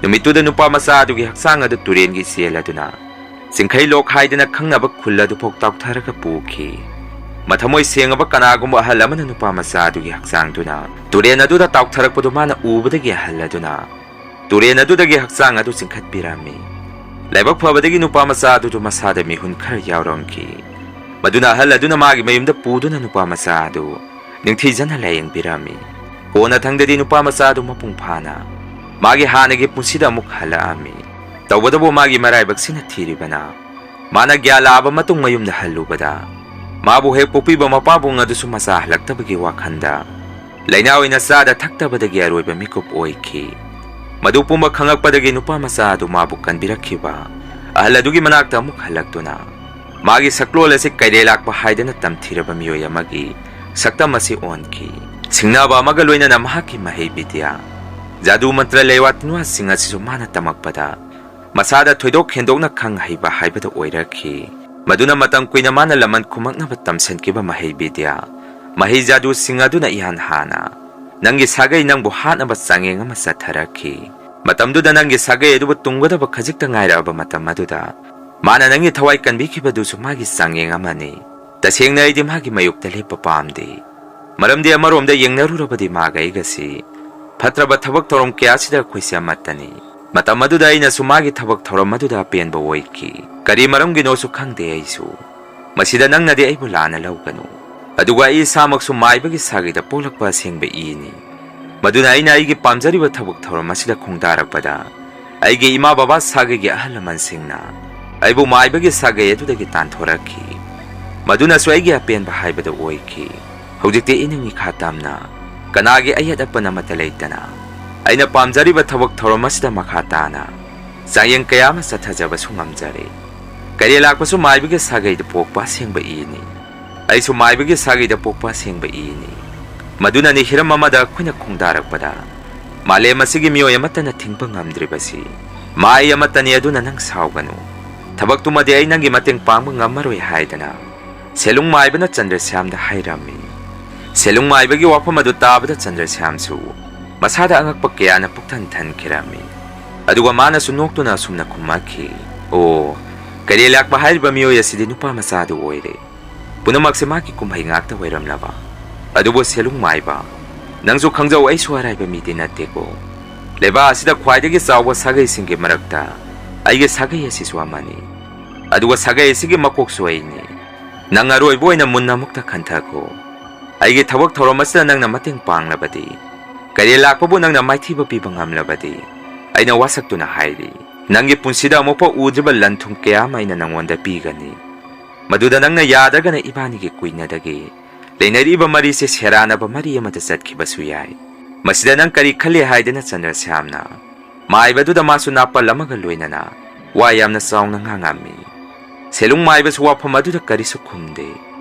ꯅꯨꯃꯤꯠꯇꯨꯗ ꯅꯨꯄꯥ ꯃꯆꯥ ꯑꯗꯨꯒꯤ ꯍꯛꯆꯥꯡ ꯑꯗꯨ ꯇꯨꯔꯦꯟꯒꯤ ꯏꯆꯦꯜ ꯑꯗꯨꯅ ꯆꯤꯡꯈꯩ ꯂꯣꯛ ꯍꯥꯏꯗꯅ ꯈꯪꯅꯕ ꯈꯨꯜ ꯑꯗꯨꯐꯥꯎ ꯇꯥꯎꯊꯔꯒ ꯄꯨꯈꯤ꯫ ꯃꯊꯃꯣꯏ ꯁꯦꯡꯉꯕ ꯀꯅꯥꯒꯨꯝꯕ ꯑꯍꯜ ꯑꯃꯅ ꯅꯨꯄꯥ ꯃꯆꯥ ꯑꯗꯨꯒꯤ ꯍꯛꯆꯥꯡꯗꯨꯅ ꯇꯨꯔꯦꯟ ꯑꯗꯨꯗ ꯇꯥꯎꯊꯔꯛꯄꯗꯨ ꯃꯥꯅ ꯎꯕꯗꯒꯤ ꯑꯍꯜ ꯑꯗꯨꯅ ꯇꯨꯔꯦꯟ ꯑꯗꯨꯗꯒꯤ ꯍꯛꯆꯥꯡ ꯑꯗꯨ ꯆꯤꯡꯈꯠꯄꯤꯔꯝꯃꯤ꯫ ꯂꯥꯏꯕꯛ ꯐꯕꯗꯒꯤ ꯅꯨꯄꯥ ꯃꯆꯥ ꯑꯗꯨꯗꯨ ꯃꯁꯥꯗ ꯃꯤꯍꯨꯟ ꯈꯔ ꯌꯥꯎꯔꯝꯈꯤ꯫ ꯃꯗꯨꯅ ꯑꯍꯜ ꯑꯗꯨꯅ ꯃꯥꯒꯤ ꯃꯌꯨꯝꯗ ꯄꯨꯗꯨꯅ ꯅꯨꯄꯥ ꯃꯆꯥ ꯑꯗꯨ ꯅꯤꯡꯊꯤꯖꯅ ꯂꯥꯌꯦꯡꯕꯤꯔꯝꯃꯤ꯫ ꯀꯣꯟꯅꯊꯪꯗꯗꯤ ꯅꯨꯄꯥ ꯃꯆꯥ ꯑꯗꯨ ꯃꯄꯨꯡ ꯐꯥꯅ ꯃꯥꯒꯤ ꯍꯥꯟꯅꯒꯤ ꯄꯨꯟꯁꯤꯗ ꯑꯃꯨꯛ ꯍꯜꯂꯛꯑꯝꯃꯤ꯫ ꯇꯧꯕꯇꯕꯨ ꯃꯥꯒꯤ ꯃꯔꯥꯏꯕꯛꯁꯤꯅ ꯊꯤꯔꯤꯕꯅ ꯃꯥꯅ ꯒ꯭ꯌꯥꯟ ꯂꯥꯛꯑꯕ ꯃꯇꯨꯡ ꯃꯌꯨꯝꯗ ꯍꯜꯂꯨꯕꯗ ꯃꯥꯕꯨ ꯍꯦꯛ ꯄꯣꯛꯄꯤꯕ ꯃꯄꯥꯕꯨꯡ ꯑꯗꯨꯁꯨ ꯃꯆꯥ ꯍꯜꯂꯛꯇꯕꯒꯤ ꯋꯥꯈꯜꯗ ꯂꯥꯏꯅꯥ ꯑꯣꯏꯅ ꯆꯥꯗ ꯊꯛꯇꯕꯗꯒꯤ ꯑꯔꯣꯏꯕ ꯃꯤꯀꯨꯞ ꯑꯣꯏꯈꯤ꯫ ꯃꯗꯨ ꯄꯨꯝꯕ ꯈꯪꯂꯛꯄꯗꯒꯤ ꯅꯨꯄꯥ ꯃꯆꯥ ꯑꯗꯨ ꯃꯥꯕꯨ ꯀꯟꯕꯤꯔꯛꯈꯤꯕ ꯑꯍꯜ ꯑꯗꯨꯒꯤ ꯃꯅꯥꯛꯇ ꯑꯃꯨꯛ ꯍꯜꯂꯛꯇꯨꯅ ꯃꯥꯒꯤ ꯁꯛꯂꯣꯟ ꯑꯁꯤ ꯀꯩꯔꯦ ꯂꯥꯛꯄ ꯍꯥꯏꯗꯅ ꯇꯝꯊꯤꯔꯕ ꯃꯤꯑꯣꯏ ꯑꯃꯒꯤ ꯁꯛꯇꯝ ꯑꯁꯤ ꯑꯣꯟꯈꯤ꯫ ꯁꯤꯡꯅꯕ ꯑꯃꯒ ꯂꯣꯏꯅꯅ ꯃꯍꯥꯛꯀꯤ ꯃꯍꯩ ꯕꯤꯗ꯭ꯌꯥ, ꯖꯥꯗꯨ ꯃꯟꯇ꯭ꯔ ꯂꯩꯋꯥ ꯇꯤꯟꯋꯥꯁꯤꯡ ꯑꯁꯤꯁꯨ ꯃꯥꯅ ꯇꯝꯃꯛꯄꯗ ꯃꯁꯥꯗ ꯊꯣꯏꯗꯣꯛ ꯍꯦꯟꯗꯣꯛꯅ ꯈꯪ ꯍꯩꯕ ꯍꯥꯏꯕꯗꯨ ꯑꯣꯏꯔꯛꯈꯤ꯫ ꯃꯗꯨꯅ ꯃꯇꯝ ꯀꯨꯏꯅ ꯃꯥꯅ ꯂꯃꯟ ꯈꯨꯝꯃꯛꯅꯕ ꯇꯝꯁꯤꯟꯈꯤꯕ ꯃꯍꯩ ꯕꯤꯗ꯭ꯌꯥ, ꯃꯍꯩ ꯖꯥꯗꯨꯁꯤꯡ ꯑꯗꯨꯅ ꯏꯍꯥꯟ ꯍꯥꯟꯅ ꯅꯪꯒꯤ ꯁꯥꯒꯩ ꯅꯪꯕꯨ ꯍꯥꯠꯅꯕ ꯆꯥꯡꯌꯦꯡ ꯑꯃ ꯆꯠꯊꯔꯛꯈꯤ꯫ ꯃꯇꯝꯗꯨꯗ ꯅꯪꯒꯤ ꯁꯥꯒꯩ ꯑꯗꯨꯕꯨ ꯇꯨꯝꯒꯗꯕ ꯈꯖꯤꯛꯇ ꯉꯥꯏꯔꯛꯑꯕ ꯃꯇꯝ ꯑꯗꯨꯗ ꯃꯥꯅ ꯅꯪꯒꯤ ꯊꯋꯥꯏ ꯀꯟꯕꯤꯈꯤꯕꯗꯨꯁꯨ ꯃꯥꯒꯤ ꯆꯥꯡꯌꯦꯡ ꯑꯃꯅꯤ꯫ ꯇꯁꯦꯡꯅ ꯑꯩꯗꯤ ꯃꯥꯒꯤ ꯃꯥꯌꯣꯛꯇ ꯂꯦꯞꯄ ꯄꯥꯝꯗꯦ꯫ ꯃꯔꯝꯗꯤ ꯑꯃꯔꯣꯝꯗ ꯌꯦꯡꯅꯔꯨꯔꯕꯗꯤ ꯃꯥꯒ ꯑꯩꯒꯁꯤ ꯐꯠꯇ꯭ꯔꯕ ꯊꯕꯛ ꯊꯧꯔꯝ ꯀꯌꯥꯁꯤꯗ ꯑꯩꯈꯣꯏꯁꯦ ꯑꯃꯠꯇꯅꯤ꯫ ꯃꯇꯝ ꯑꯗꯨꯗ ꯑꯩꯅꯁꯨ ꯃꯥꯒꯤ ꯊꯕꯛ ꯊꯧꯔꯝ ꯑꯗꯨꯗ ꯑꯄꯦꯟꯕ ꯑꯣꯏꯈꯤ꯫ ꯀꯔꯤ ꯃꯔꯝꯒꯤꯅꯣꯁꯨ ꯈꯪꯗꯦ ꯑꯩꯁꯨ꯫ ꯃꯁꯤꯗ ꯅꯪꯅꯗꯤ ꯑꯩꯕꯨ ꯂꯥꯟꯅ ꯂꯧꯒꯅꯨ꯫ ꯑꯗꯨꯒ ꯑꯩ ꯏꯁꯥꯃꯛꯁꯨ ꯃꯥꯏꯕꯒꯤ ꯁꯥꯒꯩꯗ ꯄꯣꯛꯂꯛꯄ ꯑꯁꯦꯡꯕ ꯏꯅꯤ꯫ ꯃꯗꯨꯅ ꯑꯩꯅ ꯑꯩꯒꯤ ꯄꯥꯝꯖꯔꯤꯕ ꯊꯕꯛ ꯊꯧꯔꯝ ꯑꯁꯤꯗ ꯈꯣꯡꯗꯥꯔꯛꯄꯗ ꯑꯩꯒꯤ ꯏꯃꯥ ꯕꯕꯥ ꯁꯥꯒꯩꯒꯤ ꯑꯍꯜ ꯂꯃꯟꯁꯤꯡꯅ ꯑꯩꯕꯨ ꯃꯥꯏꯕꯒꯤ ꯁꯥꯒꯩ ꯑꯗꯨꯗꯒꯤ ꯇꯥꯟꯊꯣꯔꯛꯈꯤ꯫ ꯃꯗꯨꯅꯁꯨ ꯑꯩꯒꯤ ꯑꯄꯦꯟꯕ ꯍꯥꯏꯕꯗꯨ ꯑꯣꯏꯈꯤ꯫ ꯍꯧꯖꯤꯛꯇꯤ ꯏꯅꯤꯡ ꯏꯈꯥ ꯇꯝꯅ ꯀꯅꯥꯒꯤ ꯑꯌꯦꯠ ꯑꯄꯟ ꯑꯃꯠꯇ ꯂꯩꯇꯅ ꯑꯩꯅ ꯄꯥꯝꯖꯔꯤꯕ ꯊꯕꯛ ꯊꯧꯔꯝ ꯑꯁꯤꯗ ꯃꯈꯥ ꯇꯥꯅ ꯆꯥꯡꯌꯦꯡ ꯀꯌꯥ ꯑꯃ ꯆꯠꯊꯖꯕꯁꯨ ꯉꯝꯖꯔꯦ꯫ ꯀꯩꯔꯦ ꯂꯥꯛꯄꯁꯨ ꯃꯥꯏꯕꯒꯤ ꯁꯥꯒꯩꯗ ꯄꯣꯛꯄ ꯑꯁꯦꯡꯕ ꯏꯅꯤ꯫ ꯑꯩꯁꯨ ꯃꯥꯏꯕꯒꯤ ꯁꯥꯒꯩꯗ ꯄꯣꯛꯄ ꯑꯁꯦꯡꯕ ꯏꯅꯤ꯫ ꯃꯗꯨꯅꯅꯤ ꯍꯤꯔꯝ ꯑꯃꯗ ꯑꯩꯈꯣꯏꯅ ꯈꯣꯡꯗꯥꯔꯛꯄꯗ ꯃꯥꯂꯦꯝ ꯑꯁꯤꯒꯤ ꯃꯤꯑꯣꯏ ꯑꯃꯠꯇꯅ ꯊꯤꯡꯕ ꯉꯝꯗ꯭ꯔꯤꯕꯁꯤ꯫ ꯃꯥ ꯑꯩ ꯑꯃꯠꯇꯅꯤ, ꯑꯗꯨꯅ ꯅꯪ ꯁꯥꯎꯒꯅꯨ꯫ ꯊꯕꯛꯇꯨꯃꯗꯤ ꯑꯩ ꯅꯪꯒꯤ ꯃꯇꯦꯡ ꯄꯥꯡꯕ ꯉꯝꯃꯔꯣꯏ ꯍꯥꯏꯗꯅ ꯁꯦꯂꯨꯡ ꯃꯥꯏꯕꯅ ꯆꯟꯗ꯭ꯔꯁ꯭ꯌꯥꯝꯗ ꯍꯥꯏꯔꯝꯃꯤ꯫ ꯁꯦꯂꯨꯡ ꯃꯥꯏꯕꯒꯤ ꯋꯥꯐꯝ ꯑꯗꯨ ꯇꯥꯕꯗ ꯆꯟꯗ꯭ꯔꯁ꯭ꯌꯥꯝꯁꯨ ꯃꯁꯥꯗ ꯑꯉꯛꯄ ꯀꯌꯥꯅ ꯄꯨꯛꯊꯟ ꯊꯟꯈꯤꯔꯝꯃꯤ꯫ ꯑꯗꯨꯒ ꯃꯥꯅꯁꯨ ꯅꯣꯛꯇꯨꯅ ꯑꯁꯨꯝꯅ ꯈꯨꯝꯃꯛꯈꯤ, "ꯑꯣ, ꯀꯔꯤ ꯂꯥꯛꯄ ꯍꯥꯏꯔꯤꯕ ꯃꯤꯑꯣꯏ ꯑꯁꯤꯗꯤ ꯅꯨꯄꯥ ꯃꯆꯥ ꯑꯗꯨ ꯑꯣꯏꯔꯦ꯫ ꯄꯨꯝꯅꯃꯛꯁꯦ ꯃꯥꯒꯤ ꯀꯨꯝꯍꯩ ꯉꯥꯛꯇ ꯑꯣꯏꯔꯝꯂꯕ꯫ ꯑꯗꯨꯕꯨ ꯁꯦꯂꯨꯡ ꯃꯥꯏꯕ, ꯅꯪꯁꯨ ꯈꯪꯖꯧ, ꯑꯩꯁꯨ ꯑꯔꯥꯏꯕ ꯃꯤꯗꯤ ꯅꯠꯇꯦꯀꯣ꯫ ꯂꯩꯕꯥꯛ ꯑꯁꯤꯗ ꯈ꯭ꯋꯥꯏꯗꯒꯤ ꯆꯥꯎꯕ ꯁꯥꯒꯩꯁꯤꯡꯒꯤ ꯃꯔꯛꯇ ꯑꯩꯒꯤ ꯁꯥꯒꯩ ꯑꯁꯤꯁꯨ ꯑꯃꯅꯤ꯫ ꯑꯗꯨꯒ ꯁꯥꯒꯩ ꯑꯁꯤꯒꯤ ꯃꯀꯣꯛꯁꯨ ꯑꯩꯅꯤ꯫ ꯅꯪ ꯑꯔꯣꯏꯕ ꯑꯣꯏꯅ ꯃꯨꯟꯅ ꯑꯃꯨꯛꯇ ꯈꯟꯊꯈꯣ꯫ ꯑꯩꯒꯤ ꯊꯕꯛ ꯊꯧꯔꯝ ꯑꯁꯤꯗ ꯅꯪꯅ ꯃꯇꯦꯡ ꯄꯥꯡꯂꯕꯗꯤ, ꯀꯩꯔꯦꯜ ꯂꯥꯛꯄꯕꯨ ꯅꯪꯅ ꯃꯥꯏꯊꯤꯕ ꯄꯤꯕ ꯉꯝꯂꯕꯗꯤ, ꯑꯩꯅ ꯋꯥꯁꯛꯇꯨꯅ ꯍꯥꯏꯔꯤ, ꯅꯪꯒꯤ ꯄꯨꯟꯁꯤꯗ ꯑꯃꯨꯛꯐꯥꯎ ꯎꯗ꯭ꯔꯤꯕ ꯂꯟ ꯊꯨꯝ ꯀꯌꯥ ꯑꯃ ꯑꯩꯅ ꯅꯪꯉꯣꯟꯗ ꯄꯤꯒꯅꯤ꯫ ꯃꯗꯨꯗ ꯅꯪꯅ ꯌꯥꯗ꯭ꯔꯒꯅ ꯏꯕꯥꯅꯤꯒꯤ ꯀꯨꯏꯅꯗꯒꯤ ꯂꯩꯅꯔꯤꯕ ꯃꯔꯤꯁꯦ ꯁꯦꯔꯥꯟꯅꯕ ꯃꯔꯤ ꯑꯃꯗ ꯆꯠꯈꯤꯕꯁꯨ ꯌꯥꯏ꯫ ꯃꯁꯤꯗ ꯅꯪ ꯀꯔꯤ ꯈꯜꯂꯤ?" ꯍꯥꯏꯗꯅ ꯆꯟꯗ꯭ꯔꯁ꯭ꯌꯥꯝꯅ ꯃꯥꯏꯕꯗꯨꯗ ꯃꯥꯁꯨ ꯅꯥꯄꯜ ꯑꯃꯒ ꯂꯣꯏꯅꯅ ꯋꯥ ꯌꯥꯝꯅ ꯆꯥꯎꯅ ꯉꯥꯡꯉꯝꯃꯤ꯫ ꯁꯦꯂꯨꯡ ꯃꯥꯏꯕꯁꯨ ꯋꯥꯐꯝ ꯑꯗꯨꯗ ꯀꯔꯤꯁꯨ ꯈꯨꯝꯗꯦ꯫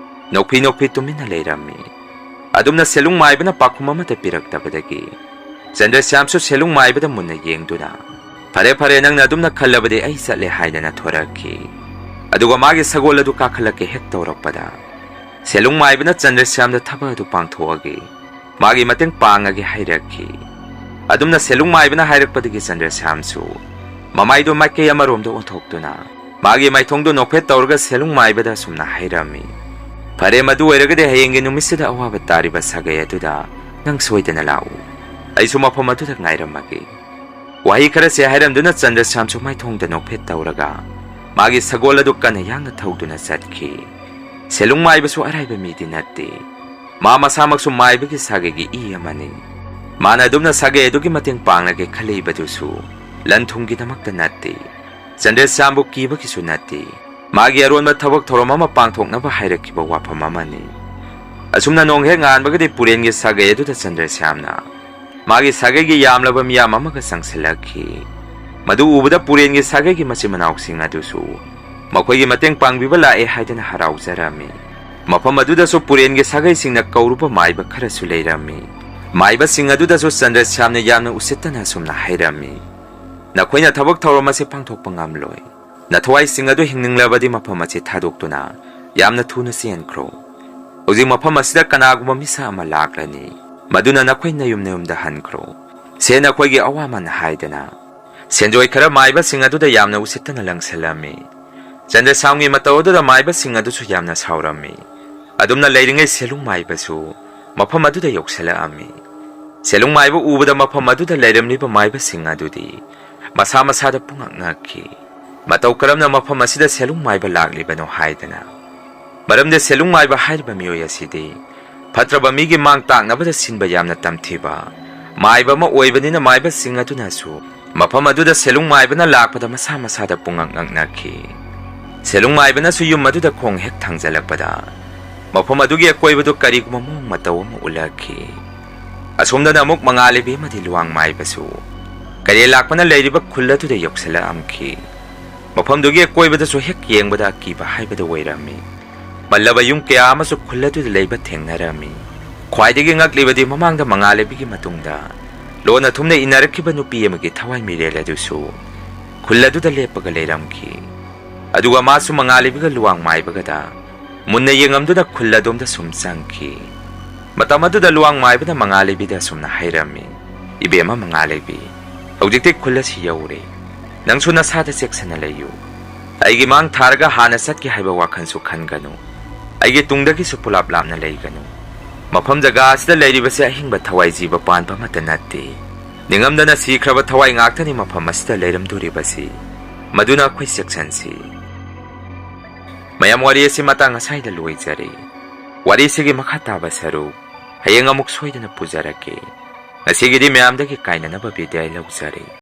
ꯅꯣꯛꯐꯤ ꯅꯣꯛꯐꯤ ꯇꯨꯃꯤꯟꯅ ꯂꯩꯔꯝꯃꯤ꯫ ꯑꯗꯨꯝꯅ ꯁꯦꯂꯨꯡ ꯃꯥꯏꯕꯅ ꯄꯥꯎꯈꯨꯝ ꯑꯃꯠꯇ ꯄꯤꯔꯛꯇꯕꯗꯒꯤ ꯆꯟꯗ꯭ꯔꯁ꯭ꯌꯥꯝꯁꯨ ꯁꯦꯂꯨꯡ ꯃꯥꯏꯕꯗ ꯃꯨꯟꯅ ꯌꯦꯡꯗꯨꯅ, "ꯐꯔꯦ, ꯐꯔꯦ, ꯅꯪꯅ ꯑꯗꯨꯝꯅ ꯈꯜꯂꯕꯗꯤ ꯑꯩ ꯆꯠꯂꯦ," ꯍꯥꯏꯗꯅ ꯊꯣꯔꯛꯈꯤ꯫ ꯑꯗꯨꯒ ꯃꯥꯒꯤ ꯁꯒꯣꯜ ꯑꯗꯨ ꯀꯥꯈꯠꯂꯛꯀꯦ ꯍꯦꯛ ꯇꯧꯔꯛꯄꯗ, ꯁꯦꯂꯨꯡ ꯃꯥꯏꯕꯅ ꯆꯟꯗ꯭ꯔꯁ꯭ꯌꯥꯝꯗ ꯊꯕꯛ ꯑꯗꯨ ꯄꯥꯡꯊꯣꯛꯑꯒꯦ, ꯃꯥꯒꯤ ꯃꯇꯦꯡ ꯄꯥꯡꯉꯒꯦ ꯍꯥꯏꯔꯛꯈꯤ꯫ ꯑꯗꯨꯝꯅ ꯁꯦꯂꯨꯡ ꯃꯥꯏꯕꯅ ꯍꯥꯏꯔꯛꯄꯗꯒꯤ ꯆꯟꯗ꯭ꯔꯁ꯭ꯌꯥꯝꯁꯨ ꯃꯃꯥꯏꯗꯨ ꯃꯥꯏꯀꯩ ꯑꯃꯔꯣꯝꯗ ꯑꯣꯟꯊꯣꯛꯇꯨꯅ ꯃꯥꯒꯤ ꯃꯥꯏꯊꯣꯡꯗꯨ ꯅꯣꯛꯐꯦꯠ ꯇꯧꯔꯒ ꯁꯦꯂꯨꯡ ꯃꯥꯏꯕꯗ ꯑꯁꯨꯝꯅ ꯍꯥꯏꯔꯝꯃꯤ, "ꯐꯔꯦ, ꯃꯗꯨ ꯑꯣꯏꯔꯒꯗꯤ ꯍꯌꯦꯡꯒꯤ ꯅꯨꯃꯤꯠꯁꯤꯗ ꯑꯋꯥꯕ ꯇꯥꯔꯤꯕ ꯁꯥꯒꯩ ꯑꯗꯨꯗ ꯅꯪ ꯁꯣꯏꯗꯅ ꯂꯥꯛꯎ꯫ ꯑꯩꯁꯨ ꯃꯐꯝ ꯑꯗꯨꯗ ꯉꯥꯏꯔꯝꯃꯒꯦ꯫" ꯋꯥꯍꯩ ꯈꯔꯁꯦ ꯍꯥꯏꯔꯝꯗꯨꯅ ꯆꯟꯗ꯭ꯔꯁ꯭ꯌꯥꯝꯁꯨ ꯃꯥꯏꯊꯣꯡꯗ ꯅꯣꯛꯐꯦꯠ ꯇꯧꯔꯒ ꯃꯥꯒꯤ ꯁꯒꯣꯜ ꯑꯗꯨ ꯀꯟꯅ ꯌꯥꯡꯅ ꯊꯧꯗꯨꯅ ꯆꯠꯈꯤ꯫ ꯁꯦꯂꯨꯡ ꯃꯥꯏꯕꯁꯨ ꯑꯔꯥꯏꯕ ꯃꯤꯗꯤ ꯅꯠꯇꯦ꯫ ꯃꯥ ꯃꯁꯥꯃꯛꯁꯨ ꯃꯥꯏꯕꯒꯤ ꯁꯥꯒꯩꯒꯤ ꯏ ꯑꯃꯅꯤ꯫ ꯃꯥꯅ ꯑꯗꯨꯝꯅ ꯁꯥꯒꯩ ꯑꯗꯨꯒꯤ ꯃꯇꯦꯡ ꯄꯥꯡꯂꯒꯦ ꯈꯜꯂꯛꯏꯕꯗꯨꯁꯨ ꯂꯟ ꯊꯨꯝꯒꯤꯗꯃꯛꯇ ꯅꯠꯇꯦ꯫ ꯆꯟꯗ꯭ꯔꯁ꯭ꯌꯥꯝꯕꯨ ꯀꯤꯕꯒꯤꯁꯨ ꯅꯠꯇꯦ꯫ ꯃꯥꯒꯤ ꯑꯔꯣꯟꯕ ꯊꯕꯛ ꯊꯧꯔꯝ ꯑꯃ ꯄꯥꯡꯊꯣꯛꯅꯕ ꯍꯥꯏꯔꯛꯈꯤꯕ ꯋꯥꯐꯝ ꯑꯃꯅꯤ꯫ ꯑꯁꯨꯝꯅ ꯅꯣꯡ ꯍꯦꯛ ꯉꯥꯟꯕꯒꯗꯤ ꯄꯨꯔꯦꯟꯒꯤ ꯁꯥꯒꯩ ꯑꯗꯨꯗ ꯆꯟꯗ꯭ꯔꯁ꯭ꯌꯥꯝꯅ ꯃꯥꯒꯤ ꯁꯥꯒꯩꯒꯤ ꯌꯥꯝꯂꯕ ꯃꯤꯌꯥꯝ ꯑꯃꯒ ꯆꯪꯁꯤꯜꯂꯛꯈꯤ꯫ ꯃꯗꯨ ꯎꯕꯗ ꯄꯨꯔꯦꯟꯒꯤ ꯁꯥꯒꯩꯒꯤ ꯃꯆꯤꯟ ꯃꯅꯥꯎꯁꯤꯡ ꯑꯗꯨꯁꯨ ꯃꯈꯣꯏꯒꯤ ꯃꯇꯦꯡ ꯄꯥꯡꯕꯤꯕ ꯂꯥꯛꯑꯦ ꯍꯥꯏꯗꯅ ꯍꯔꯥꯎꯖꯔꯝꯃꯤ꯫ ꯃꯐꯝ ꯑꯗꯨꯗꯁꯨ ꯄꯨꯔꯦꯟꯒꯤ ꯁꯥꯒꯩꯁꯤꯡꯅ ꯀꯧꯔꯨꯕ ꯃꯥꯏꯕ ꯈꯔꯁꯨ ꯂꯩꯔꯝꯃꯤ꯫ ꯃꯥꯏꯕꯁꯤꯡ ꯑꯗꯨꯗꯁꯨ ꯆꯟꯗ꯭ꯔꯁ꯭ꯌꯥꯝꯅ ꯌꯥꯝꯅ ꯎꯁꯤꯠꯇꯅ ꯑꯁꯨꯝꯅ ꯍꯥꯏꯔꯝꯃꯤ, "ꯅꯈꯣꯏꯅ ꯊꯕꯛ ꯊꯧꯔꯝ ꯑꯁꯤ ꯄꯥꯡꯊꯣꯛꯄ ꯉꯝꯂꯣꯏ꯫ ꯅꯊꯋꯥꯏꯁꯤꯡ ꯑꯗꯨ ꯍꯤꯡꯅꯤꯡꯂꯕꯗꯤ ꯃꯐꯝ ꯑꯁꯤ ꯊꯥꯗꯣꯛꯇꯨꯅ ꯌꯥꯝꯅ ꯊꯨꯅ ꯆꯦꯟꯈ꯭ꯔꯣ꯫ ꯍꯧꯖꯤꯛ ꯃꯐꯝ ꯑꯁꯤꯗ ꯀꯅꯥꯒꯨꯝꯕ ꯃꯤꯁꯛ ꯑꯃ ꯂꯥꯛꯂꯅꯤ, ꯃꯗꯨꯅ ꯅꯈꯣꯏ ꯅꯌꯨꯝ ꯅꯌꯨꯝꯗ ꯍꯟꯈ꯭ꯔꯣ꯫ ꯁꯦ ꯅꯈꯣꯏꯒꯤ ꯑꯋꯥꯃꯟ ꯍꯥꯏꯗꯅ ꯁꯦꯟꯖꯣꯏ ꯈꯔ ꯃꯥꯏꯕꯁꯤꯡ ꯑꯗꯨꯗ ꯌꯥꯝꯅ ꯎꯁꯤꯠꯇꯅ ꯂꯪꯁꯤꯜꯂꯝꯃꯤ꯫ ꯆꯟꯗ꯭ꯔꯁꯥꯝꯒꯤ ꯃꯇꯧ ꯑꯗꯨꯗ ꯃꯥꯏꯕꯁꯤꯡ ꯑꯗꯨꯁꯨ ꯌꯥꯝꯅ ꯁꯥꯎꯔꯝꯃꯤ꯫ ꯑꯗꯨꯝꯅ ꯂꯩꯔꯤꯉꯩ ꯁꯦꯂꯨꯡ ꯃꯥꯏꯕꯁꯨ ꯃꯐꯝ ꯑꯗꯨꯗ ꯌꯧꯁꯤꯜꯂꯛꯑꯝꯃꯤ꯫ ꯁꯦꯂꯨꯡ ꯃꯥꯏꯕ ꯎꯕꯗ ꯃꯐꯝ ꯑꯗꯨꯗ ꯂꯩꯔꯝꯂꯤꯕ ꯃꯥꯏꯕꯁꯤꯡ ꯑꯗꯨꯗꯤ ꯃꯁꯥ ꯃꯁꯥꯗ ꯄꯨꯡꯉꯛ ꯉꯛꯈꯤ꯫ ꯃꯇꯧ ꯀꯔꯝꯅ ꯃꯐꯝ ꯑꯁꯤꯗ ꯁꯦꯂꯨꯡ ꯃꯥꯏꯕ ꯂꯥꯛꯂꯤꯕꯅꯣ ꯍꯥꯏꯗꯅ꯫ ꯃꯔꯝꯗꯤ ꯁꯦꯂꯨꯡ ꯃꯥꯏꯕ ꯍꯥꯏꯔꯤꯕ ꯃꯤꯑꯣꯏ ꯑꯁꯤꯗꯤ ꯐꯠꯇ꯭ꯔꯕ ꯃꯤꯒꯤ ꯃꯥꯡ ꯇꯥꯛꯅꯕꯗ ꯁꯤꯟꯕ ꯌꯥꯝꯅ ꯇꯝꯊꯤꯕ ꯃꯥꯏꯕ ꯑꯃ ꯑꯣꯏꯕꯅꯤꯅ, ꯃꯥꯏꯕꯁꯤꯡ ꯑꯗꯨꯅꯁꯨ ꯃꯐꯝ ꯑꯗꯨꯗ ꯁꯦꯂꯨꯡ ꯃꯥꯏꯕꯅ ꯂꯥꯛꯄꯗ ꯃꯁꯥ ꯃꯁꯥꯗ ꯄꯨꯡꯉꯛ ꯉꯛꯅꯈꯤ꯫ ꯁꯦꯂꯨꯡ ꯃꯥꯏꯕꯅꯁꯨ ꯌꯨꯝ ꯑꯗꯨꯗ ꯈꯣꯡ ꯍꯦꯛ ꯊꯥꯡꯖꯜꯂꯛꯄꯗ ꯃꯐꯝ ꯑꯗꯨꯒꯤ ꯑꯀꯣꯏꯕꯗꯨ ꯀꯔꯤꯒꯨꯝꯕ ꯃꯑꯣꯡ ꯃꯇꯧ ꯑꯃ ꯎꯠꯂꯛꯈꯤ꯫ ꯑꯁꯣꯝꯗꯅ ꯑꯃꯨꯛ ꯃꯉꯥꯂꯩꯕꯤ ꯑꯃꯗꯤ ꯂꯨꯋꯥꯡ ꯃꯥꯏꯕꯁꯨ ꯀꯩꯔꯦꯜ ꯂꯥꯛꯄꯅ ꯂꯩꯔꯤꯕ ꯈꯨꯜ ꯑꯗꯨꯗ ꯌꯧꯁꯤꯜꯂꯛꯑꯝꯈꯤ꯫ ꯃꯐꯝꯗꯨꯒꯤ ꯑꯀꯣꯏꯕꯗꯁꯨ ꯍꯦꯛ ꯌꯦꯡꯕꯗ ꯑꯀꯤꯕ ꯍꯥꯏꯕꯗꯨ ꯑꯣꯏꯔꯝꯃꯤ꯫ ꯃꯜꯂꯕ ꯌꯨꯝ ꯀꯌꯥ ꯑꯃꯁꯨ ꯈꯨꯜ ꯑꯗꯨꯗ ꯂꯩꯕ ꯊꯦꯡꯅꯔꯝꯃꯤ꯫ ꯈ꯭ꯋꯥꯏꯗꯒꯤ ꯉꯛꯂꯤꯕꯗꯤ ꯃꯃꯥꯡꯗ ꯃꯉꯥꯂꯩꯕꯤꯒꯤ ꯃꯇꯨꯡꯗ ꯂꯣꯟꯅ ꯊꯨꯝꯅ ꯏꯟꯅꯔꯛꯈꯤꯕ ꯅꯨꯄꯤ ꯑꯃꯒꯤ ꯊꯋꯥꯏ ꯃꯤꯔꯦꯜ ꯑꯗꯨꯁꯨ ꯈꯨꯜ ꯑꯗꯨꯗ ꯂꯦꯞꯄꯒ ꯂꯩꯔꯝꯈꯤ꯫ ꯑꯗꯨꯒ ꯃꯥꯁꯨ ꯃꯉꯥꯂꯩꯕꯤꯒ ꯂꯨꯋꯥꯡ ꯃꯥꯏꯕꯒꯗ ꯃꯨꯟꯅ ꯌꯦꯡꯉꯝꯗꯨꯅ ꯈꯨꯜ ꯑꯗꯣꯝꯗ ꯁꯨꯝ ꯆꯪꯈꯤ꯫ ꯃꯇꯝ ꯑꯗꯨꯗ ꯂꯨꯋꯥꯡ ꯃꯥꯏꯕꯅ ꯃꯉꯥꯂꯩꯕꯤꯗ ꯑꯁꯨꯝꯅ ꯍꯥꯏꯔꯝꯃꯤ, "ꯏꯕꯦꯝꯃ ꯃꯉꯥꯂꯩꯕꯤ, ꯍꯧꯖꯤꯛꯇꯤ ꯈꯨꯜ ꯑꯁꯤ ꯌꯧꯔꯦ꯫ ꯅꯪꯁꯨ ꯅꯁꯥꯗ ꯆꯦꯛꯁꯤꯟꯅ ꯂꯩꯌꯨ꯫ ꯑꯩꯒꯤ ꯃꯥꯡ ꯊꯥꯔꯒ ꯍꯥꯟꯅ ꯆꯠꯀꯦ ꯍꯥꯏꯕ ꯋꯥꯈꯜꯁꯨ ꯈꯟꯒꯅꯨ꯫ ꯑꯩꯒꯤ ꯇꯨꯡꯗꯒꯤꯁꯨ ꯄꯨꯂꯥꯞ ꯂꯥꯞꯅ ꯂꯩꯒꯅꯨ꯫ ꯃꯐꯝ ꯖꯒꯥ ꯑꯁꯤꯗ ꯂꯩꯔꯤꯕꯁꯤ ꯑꯍꯤꯡꯕ ꯊꯋꯥꯏ ꯖꯤꯕ ꯄꯥꯟꯕ ꯑꯃꯠꯇ ꯅꯠꯇꯦ꯫ ꯅꯤꯡꯉꯝꯗꯅ ꯁꯤꯈ꯭ꯔꯕ ꯊꯋꯥꯏ ꯉꯥꯛꯇꯅꯤ ꯃꯐꯝ ꯑꯁꯤꯗ ꯂꯩꯔꯝꯗꯣꯔꯤꯕꯁꯤ꯫ ꯃꯗꯨꯅ ꯑꯩꯈꯣꯏ ꯆꯦꯛꯁꯤꯟꯁꯤ꯫" ꯃꯌꯥꯝ, ꯋꯥꯔꯤ ꯑꯁꯤ ꯃꯇꯥꯡ ꯑꯁꯥꯏꯗ ꯂꯣꯏꯖꯔꯦ꯫ ꯋꯥꯔꯤꯁꯤꯒꯤ ꯃꯈꯥ ꯇꯥꯕ ꯁꯔꯨꯛ ꯍꯌꯦꯡ ꯑꯃꯨꯛ ꯁꯣꯏꯗꯅ ꯄꯨꯖꯔꯛꯀꯦ꯫ ꯉꯁꯤꯒꯤꯗꯤ ꯃꯌꯥꯝꯗꯒꯤ ꯀꯥꯏꯅꯅꯕ ꯕꯤꯗꯥꯏ ꯂꯧꯖꯔꯦ꯫